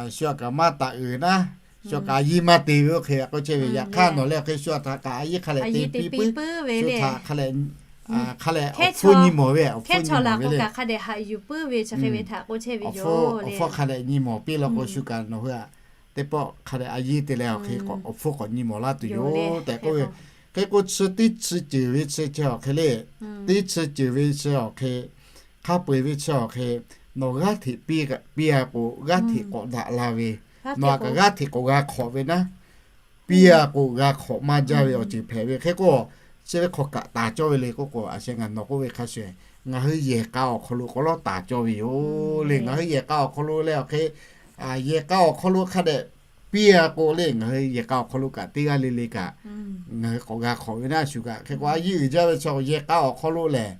shu htaꞈ kaꞈ maˇ taꞈ uiˍ naˉ, shu htaꞈ kaꞈ a yiˇ maˇ te ve oˇ hk'e k'oˆ chehˇ ve. Yaꞈ hk'aˇ nawˬ leh awˬ hk'e shu htaꞈ kaꞈ a yiˇ hk'a lehˬ te piˇ puiˉ ve le. Shu htaꞈ hk'a lehˬ, hk'a lehˬ awˬ hpfuhˇ nyi mawˬ ve, hkehˉ chaw laˬ k'o kaꞈ hk'a dehꞈ haꞈ yuˬ puiˉ ve chi hk'e ve htaꞈ k'oˆ chehˇ ve yoˬ. Awˬ hpfuhˇ hk'a dehꞈ nyi mawˬ piˇ law k'o shu kaꞈ nawˬ hui a teˇ pawˆ hk'a dehꞈ a yiˇ te leh awˬ hk'e awˬ hpfuhˇ k'awꞈ nyi mawˬ laˇ tuˬ yoˬ tehꞈ k'oˆ ve. Hk'e k'o chi teˇ chi ceuˬ ve chi chi awˬ hk'e le, teˇ chi ceuˬ ve chi awˬ hk'e, hk'a peu-eˬ ve chi awˬ hk'e nawˬ g'aˇ hteꞈ piˇ a k'o, g'aˇ hteꞈ k'awꞈ daꞈ la ve, nawˬ aꞈ kaꞈ g'aˇ hteꞈ k'awꞈ g'a hk'awꞈ ve naˉ, piˇ a k'o g'a hk'awꞈ maˇ jaˇ ve awˬ ceuˬ hpehꞈ ve. Hk'e k'o, chi ve hk'aw kaꞈ taˍ cawˇ ve le k'oˆ k'o, a sheh ngaˬ nawˬ k'oˆ ve hk'a shuˍ, ngaˬ hui yehˬ k'a awˬ hk'aw lo k'awꞈ lawˉ taˍ cawˇ ve yoˬ le. Ngaˬ hui yehˬ k'a awˬ hk'aw lo leh awˬ hk'e, yehˬ k'a awˬ hk'aw lo hk'a dehꞈ piˇ a k'o le, ngaˬ hui yehˬ k'a awˬ hk'aw lo kaꞈ teˇ g'aˇ le le kaꞈ ngaˬ hui k'awꞈ g'a hk'awꞈ ve naˉ shuˍ kaꞈ. Hk'e k'o, a yiˇ uiˍ jaˇ ve chaw yehˬ k'a awˬ hk'aw lo lehˬ,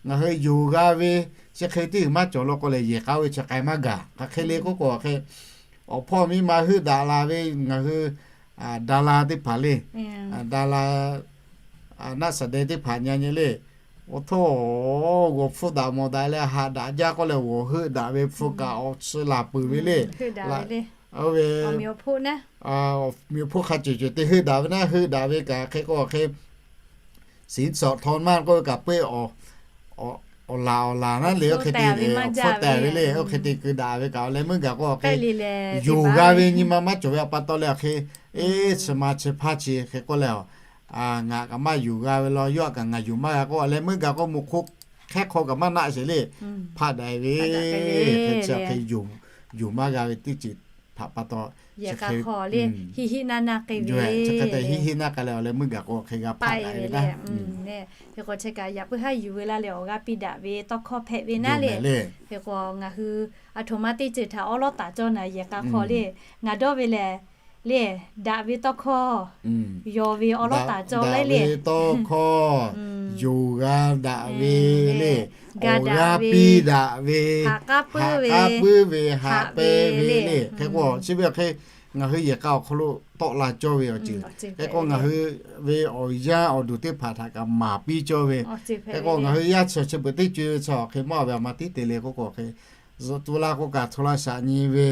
ngaˬ hui yonˍ g'a ve, chi hk'e teˇ g'uiˬ maˇ cawˬ law k'o lehˬ, yehˬ k'a ve chi k'ai maˇ gaˬ. Hk'aˬ hk'e le k'oˆ k'o, hk'e awˬ hpawˇ miˇ ma heuˆ daꞈ la ve ngaˬ hui daˍ la teˇ hpaˍ le, daˍ la naˆ saˍ deh teˇ hpaˍ nyi nyi le, awˬ htoˇ g'awˬ hpfuhˇ daꞈ mawˬ daꞈ leh haꞈ daꞈ jaˇ k'oˆ leh g'awˬ heuˆ daꞈ ve hpu kaꞈ awˬ chi laˬ peuˬ ve le. Oˇ ve miˬ awˬ hpfuhˇ hk'a ceuˬ ceuˬ te heuˆ daꞈ ve naˉ, heuˆ daꞈ ve kaꞈ hk'e k'o hk'e, siˍ tawꞈ htaw maˇ k'oˆ ve kaꞈ peu awˬ laˬ awˬ laˬ naˉ le, oˇ hk'e te hpawˇ taˍ ve le. Oˇ hk'e te keu daꞈ ve kaꞈ awˬ leh meuˇ gaˬ k'o hk'e, yonˍ g'a ve nyi ma maˇ cawˬ ve awˬ pa taw leh awˬ hk'e, eˇ, chi ma chi hpaˇ chi hk'e k'oˆ leh, ngaˬ kaꞈ maˇ yonˍ g'a ve law, yawˇ aꞈ kaꞈ ngaˬ yonˍ maˇ g'a k'o awˬ leh meuˇ gaˬ k'o, muꞈ hk'oˆ hkehˉ hk'aw kaꞈ maˇ naˆ sheˍ le, hpaˆ daꞈ ve hk'e chi hk'e yonˍ maˇ g'a ve teˇ ceuˬ htaꞈ pa taw, hiˆ hiˆ naˇ naˇ k'ai ve, chi hk'e te hiˆ hiˆ naˇ k'ai leh awˬ leh meuˇ gaˬ k'o hk'e g'a hpaˆ daꞈ ve naˉ. Hk'e k'o, chi kaꞈ yaꞈ puiˉ haˉ yuˬ ve laˇ leh awˬ g'aˇ piˇ daꞈ ve tawˇ hkawˇ hpehꞈ ve naˉ le. Hk'e k'o, ngaˬ hui aˬ htoꞈ ma teˇ ceuˬ htaꞈ awˉ lawˉ taˍ cawˇ naˍ yehˬ k'a hk'aw le, ngaˬ dawˇ ve lehˬ le, daꞈ ve tawˇ hkawˇ, yawˬ ve awˉ lawˉ taˍ cawˇ le le, tawˇ hkawˇ yonˍ g'a daꞈ ve le, awˬ g'aˇ piˇ daꞈ ve, haꞈ k'aˉ puiˉ ve, haꞈ pehnˇ ve le. Hk'e k'o, chi ve awˬ hk'e ngaˬ hui yehˬ k'a awˬ hk'aw lo tawˆ la cawˇ ve awˬ ceuˬ, hk'e k'o ngaˬ hui ve awˬ yanˇ awˬ duˬ teˇ hpaˍ htaꞈ kaꞈ maˍ piˇ cawˇ ve. Hk'e k'o, ngaˬ hui yaˇ chi chi beuꞈ teˇ co e ve chaw hk'e maˇ ve a ma tiˉ te le k'oˆ k'o hk'e, zuhꞈ tu la k'o kaꞈ hto la shaꞈ nyi ve,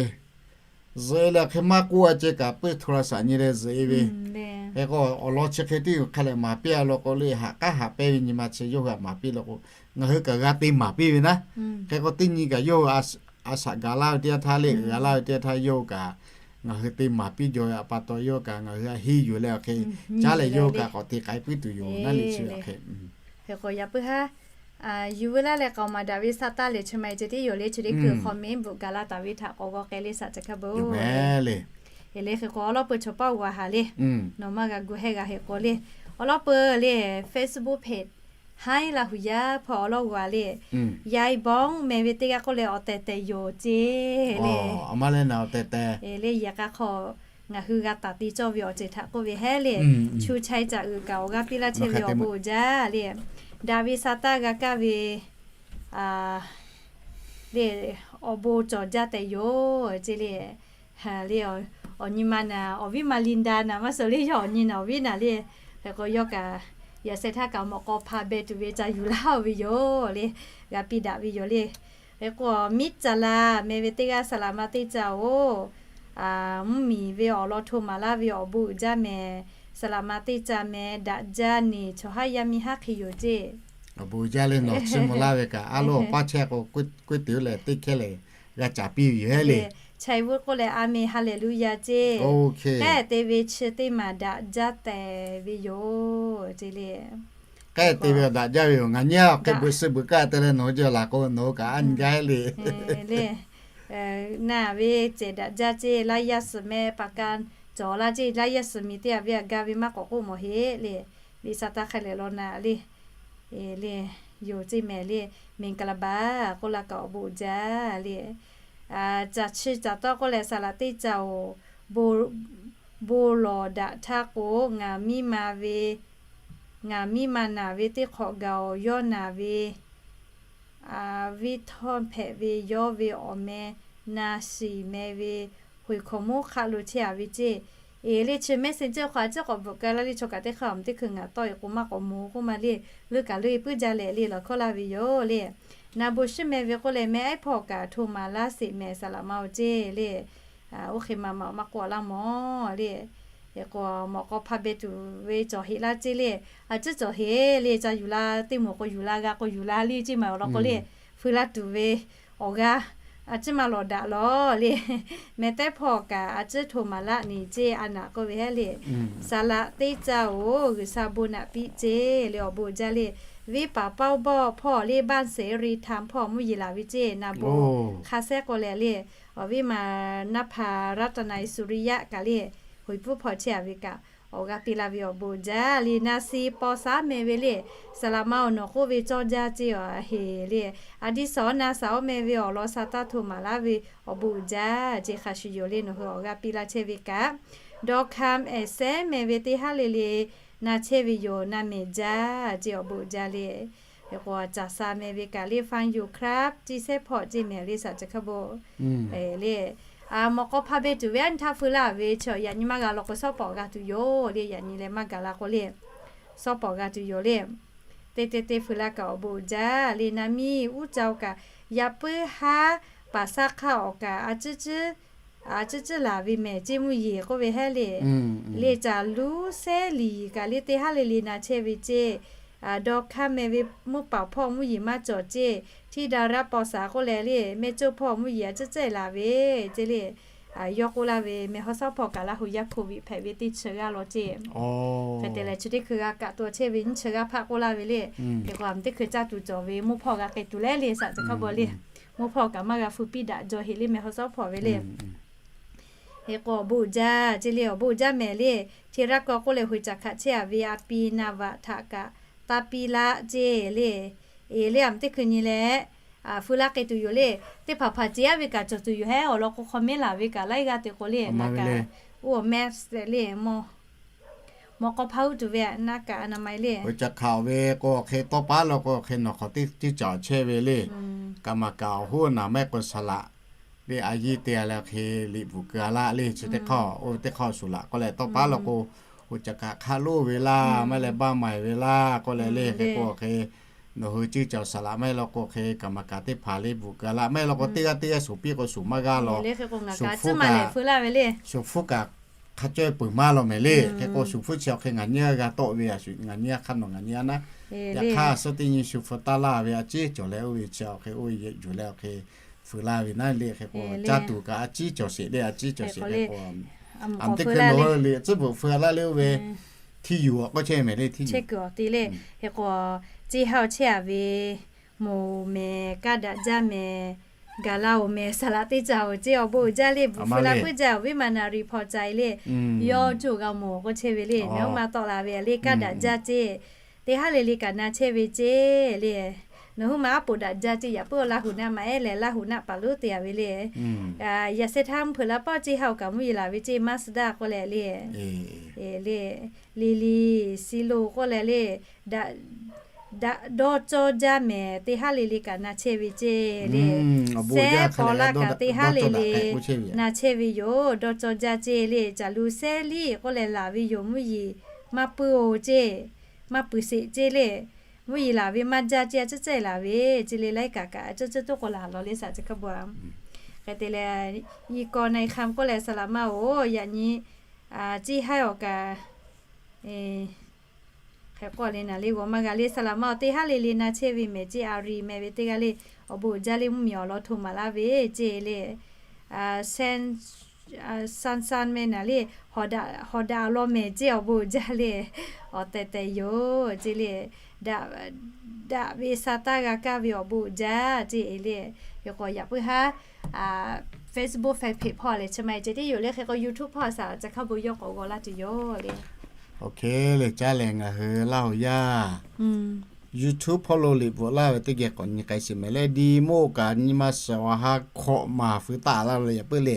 zuhꞈ e leh hk'e maˇ k'oˆ a ceh kaꞈ peuˇ hto la shaꞈ nyi leh zuhꞈ e ve. Hk'e k'o, awˬ lawn chi hk'e teˇ g'uiˬ hk'a leh maˍ piˇ a law k'o le, haꞈ k'aˉ haꞈ pehnˇ ve nyi ma chi yawˇ hui htaꞈ maˍ piˇ law k'o, ngaˬ hui kaꞈ g'a te maˍ piˇ ve naˉ. Hk'e k'o, teˇ nyi kaꞈ yawˇ hui a shaꞈ gaˬ laˇ ve teˇ yanˇ htaˇ le, g'a laˇ ve teˇ yanˇ htaˇ yawˇ hui kaꞈ ngaˬ hui te maˍ piˇ jaw ve awˬ pa taw yawˇ hui kaꞈ ngaˬ hui a henˇ yuˬ leh awˬ hk'e, caˉ leh yawˇ hui kaꞈ k'awꞈ te k'ai puiˉ tuˬ yoˬ naˉ le chi hk'e. Hk'e k'o, yaꞈ puiˉ haˉ yuˬ ve laˇ leh k'aoˍ maˍ daꞈ ve sa taˇ lehˬ, chi ma e ceh tiˉ yoˬ le, chi teˇ hkui hk'aw mehˉ bvuhꞈ gaˬ la taˍ ve htaꞈ k'awꞈ g'aw k'ai le shaꞈ ca hkaˇ bon le. Hk'e k'o, awˬ lawn peuˬ chaw paˇ g'a haˍ le, nawˬ maˇ g'a gu hehˇ g'a hk'e k'o le, awˬ lawn peuˬ le, Facebook hpehꞈ, Haiˉ Laˇ huˍ yaˇ hpawˇ awˬ lawn g'a le, Yai Bawˉ meh ve teˇ g'aˇ k'oˆ leh awˬ tehˬ tehˬ yoˬ ceh le. Le yehˬ k'a hk'aw ngaˬ hui g'a taˍ te cawˇ ve awˬ ceuˬ htaꞈ k'oˆ ve hehˉ le, chu chai caꞈ uiˍ kaꞈ awˬ g'aˇ piˇ laˇ chehˇ ve awˬ bon uiˍ jaˇ le, daꞈ ve sa taˇ g'a kaˇ ve le, awˬ bon cawˬ jaˇ tehꞈ yoˬ ceh le. Le, awˬ nyi ma naˍ, awˬ viˉ ma Linda naˍ maˇ suh le, yawˇ awˬ nyi naˍ awˬ viˉ naˍ le. Hk'e k'o, yawˇ kaꞈ yaꞈ sheh htaˇ kaꞈ mawꞈ k'aw hpa beh tuˬ ve ca yuˬ laˇ ve yoˬ le, g'a piˇ daꞈ ve yoˬ le. Hk'e k'o, Miˉ Caˍ Laˍ meh ve teˇ g'aˇ, Saˍ laˍ ma teˇ caˍ oˬ, mvuhˇmiˬ ve awˬ lawn hto maˍ laˇ ve awˬ bon uiˍ jaˇ meh. Saˍ laˍ ma teˇ caˍ meh daꞈ jaˇ neˬ chaw haˉ yaˇ miˇ haˉ hk'e yoˬ ceh. Awˬ bon uiˍ jaˇ le, nawˬ chiˇ mvuh laˇ ve kaꞈ a loˍ awˬ paˇ chehˇ k'o, k'oˆ te leh teˇ hkehˇ lehˬ g'a caˍ piˇ ve yoˬ hehˉ le. Chai vuˇ k'oˆ leh, A menˬ, Haˍleˍluˇyaˍ ceh. K'ehˉ te ve chi teˇ maˬ daꞈ jaˇ tehꞈ ve yoˬ ceh le. K'ehˉ te ve daꞈ jaˇ ve yoˬ. Ngaˬ nyi a hk'e beuꞈ suh beuꞈ kaˇ te leh nawˬ hui jawˇ laˬ k'o nawˬ hui kaꞈ a nyi gaˇ hehˉ le. Naˬ ve cehˬ daꞈ jaˇ ceh, laˇ yaˇ suhˍ meh paˍ ka cawˬ laˇ ceh, laˇ yaˇ suhˍ miˬ teˇ g'aˇ ve a ga ve maˇ k'awꞈ k'oˆ mawˬ heˆ le. Liꞈ sa taˇ hk'e leh law naˍ le. Le, yoˬ ceh mehˍ le, မင်္ဂလာပါ k'oˆ laˇ kaꞈ awˬ bon uiˍ jaˇ le. Caˬ chi caˬ tawˇ k'oˆ leh, Saˍ laˍ teˇ caˍ oˬ, bon lawˬ daꞈ htaˇ k'o, ngaˬ miˇ ma ve, ngaˬ miˇ ma naˬ ve teˇ hk'awꞈ gaˬ oˬ, yawˇ naˬ ve viˇ htawˇ hpehꞈ ve yawˇ ve awˬ meh na shiˍ meh ve, hoꞈ hkawꞈ moˉ hk'aˆ lo chehˇ a ve ceh. Eˬ le, chi messenger hk'aw a ciˉ k'awꞈ bvuhꞈ k'ai laˇ le, chaw kaꞈ teˇ hk'aˇ a teˇ hkui ngaˬ tawˆ e k'o maˇ k'awꞈ moˍ k'oˆ ma le, leuˉ kaꞈ leuˉ e puiˉ jaˇ leh le lawˬ hkawˇ laˇ ve yoˬ le. Na bon shiˉ meh ve k'oˆ leh, meh ehˉ hpawˇ kaꞈ hto maˍ laˇ sheˍ mehˍ, Saˍ laˍ ma oˬ ceh le. Oˇ hk'e ma ma maˇ k'oˆ laˇ mawˬ le. Hk'e k'o, mawꞈ k'aw hpa beh tuˬ ve cawˬ heꞈ laˇ ceh le. A ciˉ cawˬ heꞈ le, ca yuˬ la teˇ moˍ k'o yuˬ la, g'a k'o yuˬ la le, ceh maˬ awˬ lawn k'o le, feu laˇ tuˬ ve awˬ g'aˇ a ciˉ maˇ lawˬ daꞈ lawˬ le. Meh tehˉ hpawˇ kaꞈ a ciˉ hto maˍ laˇ neˬ ceh a naꞈ k'oˆ ve hehˉ le. Saˍ laˍ teˇ caˍ oˬ, G'uiˬsha bon naꞈ piˇ ceh le, awˬ bon jaˇ le. Viˉ paˍ paoˇ bawˆ hpawˇ le, บ้านเสรีธรรม hpawˇ mvuhˇ yeˬ laˬ ve ceˇ, naˍ bon hk'a sehˉ k'oˆ leh le, awˬ viˉ ma naˇ hpaˍ รัตนัยสุริยะ kaꞈ le, hoꞈ puiˉ hpawˇ chehˇ a ve kaꞈ, awˬ g'a piˇ laˇ ve awˬ bon jaˇ le. Na si paw saˉ meh ve le, saˍ laꞈ ma awˬ nawˬ k'oˆ ve cawˇ jaˇ ceˇ a heˍ le. A diˇ sawˍ na saˍ oˇ meh ve awˬ lawn sa taˇ hto maˍ laˇ ve awˬ bon jaˇ ceˇ hk'a shuˍ yoˬ le. Nawˬ hui awˬ g'a piˇ laˇ chehˇ ve kaꞈ, dawˇ hkanˇ ehˍ sehˉ meh ve teˇ haˉ le le na chehˇ ve yoˬ. Na mehˍ jaˇ ceˇ awˬ bon jaˇ le. Hk'e k'o, caˍ sa meh ve kaꞈ le, ฟังอยู่ครับ ceˇ sehˉ hpawˇ ceˇ mehˍ le, saˍ ceh hk'a bon le. Mawˬ k'aw hpa be tuˬ ve aˉ nyi htaˇ feu laˇ ve chi yaꞈ nyi maˇ g'a law k'o, shawˉ pawˍ g'a tuˬ yoˬ le. Yaꞈ nyi leh maˇ gaˬ la k'o le, shawˉ pawˍ g'a tuˬ yoˬ le. Teˇ teˇ teˇ feu laˇ kaꞈ awˬ bon jaˇ le. Na miˇ uˉ ca oˬ kaꞈ, yaꞈ puiˉ haˉ paˍ saˉ hk'aˇ awˬ kaꞈ a ciˉ ciˉ, a ciˉ ciˉ laˬ ve mehˍ ceˇ mvuhˇ yeˬ k'oˆ ve hehˉ le. Le caˍ luˉ sehˉ liꞈ kaꞈ le teˇ haˉ le le na chehˇ ve ceˇ. Dawˇ hkanˇ meh ve mvuhˇ paˍ hpawˇ mvuhˇ yeˬ maˇ cawˬ ceˇ. Htiˇ daꞈ raˇ paw saˍ k'oˆ leh le, mehˇ coˇ hpawˇ mvuhˇ yeˬ a ciˉ ciˉ laˬ ve ceˇ le. Yawˇ k'oˆ laˇ ve, meh haw shawˉ hpawˇ kaꞈ Laˇ huˍ yaˇ hpoꞈ hpehꞈ ve teˇ chi g'aˇ law ceˇ. Hk'e te leh chi teˇ hkui g'a kaꞈ taw chehˇ ve nyiˇ chi g'aˇ hpaˆ k'oˆ laˇ ve le. Hk'e k'o, a meuꞈ teˇ hkui caˇ tuˬ cawˬ ve mvuhˇ hpawˇ g'a k'ai tuˬ le le, saˍ ceh hk'a bon le. Mvuhˇ hpawˇ kaꞈ maˇ g'a feu piˇ daꞈ jaw heˍ le, meh haw shawˉ hpawˇ ve le. Hk'e k'o awˬ bon jaˇ ceˇ le, awˬ bon jaˇ mehˍ le. Hti raˇ kaw k'oˆ leh hoꞈ caꞈ hkaꞈ chehˇ a ve a pi na vaꞈ htaꞈ kaꞈ taˇ piˇ laˇ ceˇ le. Eˬ le, a meuꞈ teˇ hkui nyi leh feu laˇ k'ai tuˬ yoˬ le. Teˇ hpaˍ hpaˍ ceˇ a ve kaꞈ cawˬ tuˬ yoˬ hehˉ, awˬ lawn k'o hk'aw mehˉ laˬ ve kaꞈ laiˉ g'aˇ te k'o le, na kaꞈ oˇ awˬ mehˉ le, mawˬ k'aw hpaˇ uˉ tuˬ ve na kaꞈ a na ma le. Hoꞈ caꞈ hkaꞈ ve k'o hk'e tawˇ paˉ law k'o hk'e nawˬ hk'awꞈ teˇ ceuˬ cawˬ chehˇ ve le. Kaˍ maˍ kaꞈ awˬ hoˉ naˍ mehˆ k'o saˍ laꞈ le a yiˇ te a leh hk'e liꞈ bvuhꞈ keu a laˇ le. Chi teˇ hk'aˇ oˇ ve teˇ hk'aˇ suˍ laꞈ k'oˆ leh tawˇ paˉ law k'o, hoꞈ caꞈ hkaꞈ hk'aˇ loˇ ve laˇ, maˇ leh baˇ maiˍ ve laˇ k'oˆ leh le. Hk'e k'o hk'e nawˬ hui ceuˬ cawˬ saˍ laꞈ maˇ heˆ law k'o hk'e kaˍ maˍ kaꞈ teˇ hpaˍ le bvuhꞈ keu a laˇ. Maˇ heˆ law k'o teˇ g'aˇ teˇ g'aˇ suˍ piˇ k'o suˍ maˇ g'aˇ law. Suˍ hpfuhˇ kaꞈ, suˍ hpfuhˇ kaꞈ hk'a caweh peuˬ maˇ law mehˍ le. Hk'e k'o suˍ hpfuhˇ chi awˬ hk'e ngaˬ nyi a g'a tawˆ ve a shu, ngaˬ nyi a hk'aˇ nawˬ ngaˬ nyi a naˉ. Yaꞈ hk'aˇ suhˉ teˇ nyi shu hpfuhˇ taˇ laˇ ve a ciˉ cawˬ leh oˇ ve chi awˬ hk'e oˇ ve yehˬ yuˬ leh awˬ hk'e feu laˇ ve naˉ le. Hk'e k'o caˇ tuˬ kaꞈ a ciˉ cawˬ sheˍ le, a ciˉ cawˬ sheˍ le k'o, a meuꞈ teˇ hkui nawˬ hui liꞈ tcuhˉ bvuhꞈ feu laˇ le oˇ ve hti yuˬ awˬ k'oˆ chehˇ mehˍ le, hti yuˬ. Hk'e k'o ceˇ haˉ chehˇ a ve, moˍ mehˍ, kaˇ daꞈ jaˇ mehˍ, gaˬ la oˬ mehˍ, saˍ laꞈ teˇ caˬ oˬ ceˇ awˬ bon uiˍ jaˇ le. Bvuhꞈ feu la puiˉ jaˇ awˬ viˉ ma naˍ riˍ hpaw ca e le. Yawˇ coˇ g'a mawˬ k'oˆ chehˇ ve le. Nawˬ hui ma tawˆ la ve le, kaˇ daꞈ jaˇ ceˇ. Teˇ haˉ le le kaꞈ na chehˇ ve ceˇ le. Nawˬ hui ma aˉ poꞈ daꞈ jaˇ ceˇ. Yaꞈ puiˉ Laˇ huˍ naˆ maˇ ehˉ leh Laˇ huˍ naˆ paˍ lonˉ te a ve le. Yaꞈ sheh htaˇ mvuhˇ hpeuꞈ la pawˆ ceˇ haˉ oˬ kaꞈ mvuhˇ yeˬ laˬ ve ceˇ, Mazda k'oˆ leh le. Le le, Lily, Silo k'oˆ leh le, daꞈ daꞈ dawˇ cawˇ jaˇ mehˍ, teˇ haˉ le le kaꞈ na chehˇ ve ceˇ le. Sehˉ paw laˇ kaꞈ teˇ haˉ le le na chehˇ ve yoˬ. Dawˇ cawˇ jaˇ ceˇ le. Caˍ lu sehˉ liˇ k'oˆ leh laˬ ve yoˬ. Mvuhˇ yeˬ maˇ puiˉ oˬ ceˇ, maˇ puiˬ sheˍ ceˇ le. Mvuhˇ yeˬ laˬ ve maˇ jaˇ ceˇ, a ciˉ ciˉ laˬ ve ceˇ le. Laiˉ kaꞈ kaꞈ a ciˉ ciˉ toˉ k'o laˬ lawˬ le, saˍ ceh hk'a bon. Hk'e te leh, i kaw na i hk'am k'oˆ leh saˍ laꞈ ma oˬ, yaꞈ nyi ceˇ haˉ awˬ kaꞈ hk'e k'oˆ le naˍ le g'awˬ maˇ g'a le. Saˍ laꞈ ma oˬ, teˇ haˉ le le na chehˇ ve mehˍ ceˇ. A ri meh ve teˇ g'aˇ le, awˬ bon uiˍ jaˇ le, mvuhˇ miˬ awˬ lawn hto maˍ laˇ ve ceˇ le. San san meh naˍ le, hawˍ daꞈ awˬ lawn mehˍ ceˇ, awˬ bon uiˍ jaˇ le. Awˬ tehˬ tehˬ yoˬ ceˇ le. Daꞈ ve sa taˇ g'a kaˇ ve awˬ bon uiˍ jaˇ ceˇ e le. Hk'e k'o yaꞈ puiˉ haˉ Facebook fan page hpawˇ lehˬ chi ma e ceh tiˉ yoˬ le. Hk'e k'o YouTube hpawˇ saˍ ceh hk'a bon yawˇ k'awꞈ g'aw laˇ tuˬ yoˬ le. Oˇ hk'e le caˇ lehˬ ngaˬ hui Laˇ huˍ yaˇ YouTube hpawˇ lo liꞈ bvuhꞈ laˇ ve teˇ geh k'awꞈ nyi k'ai shiˍ mehˍ le. Di moˇ kaꞈ nyi ma suhˍ awˬ ha hk'awꞈ maˍ feu taˍ laˇ lo yaꞈ puiˉ le.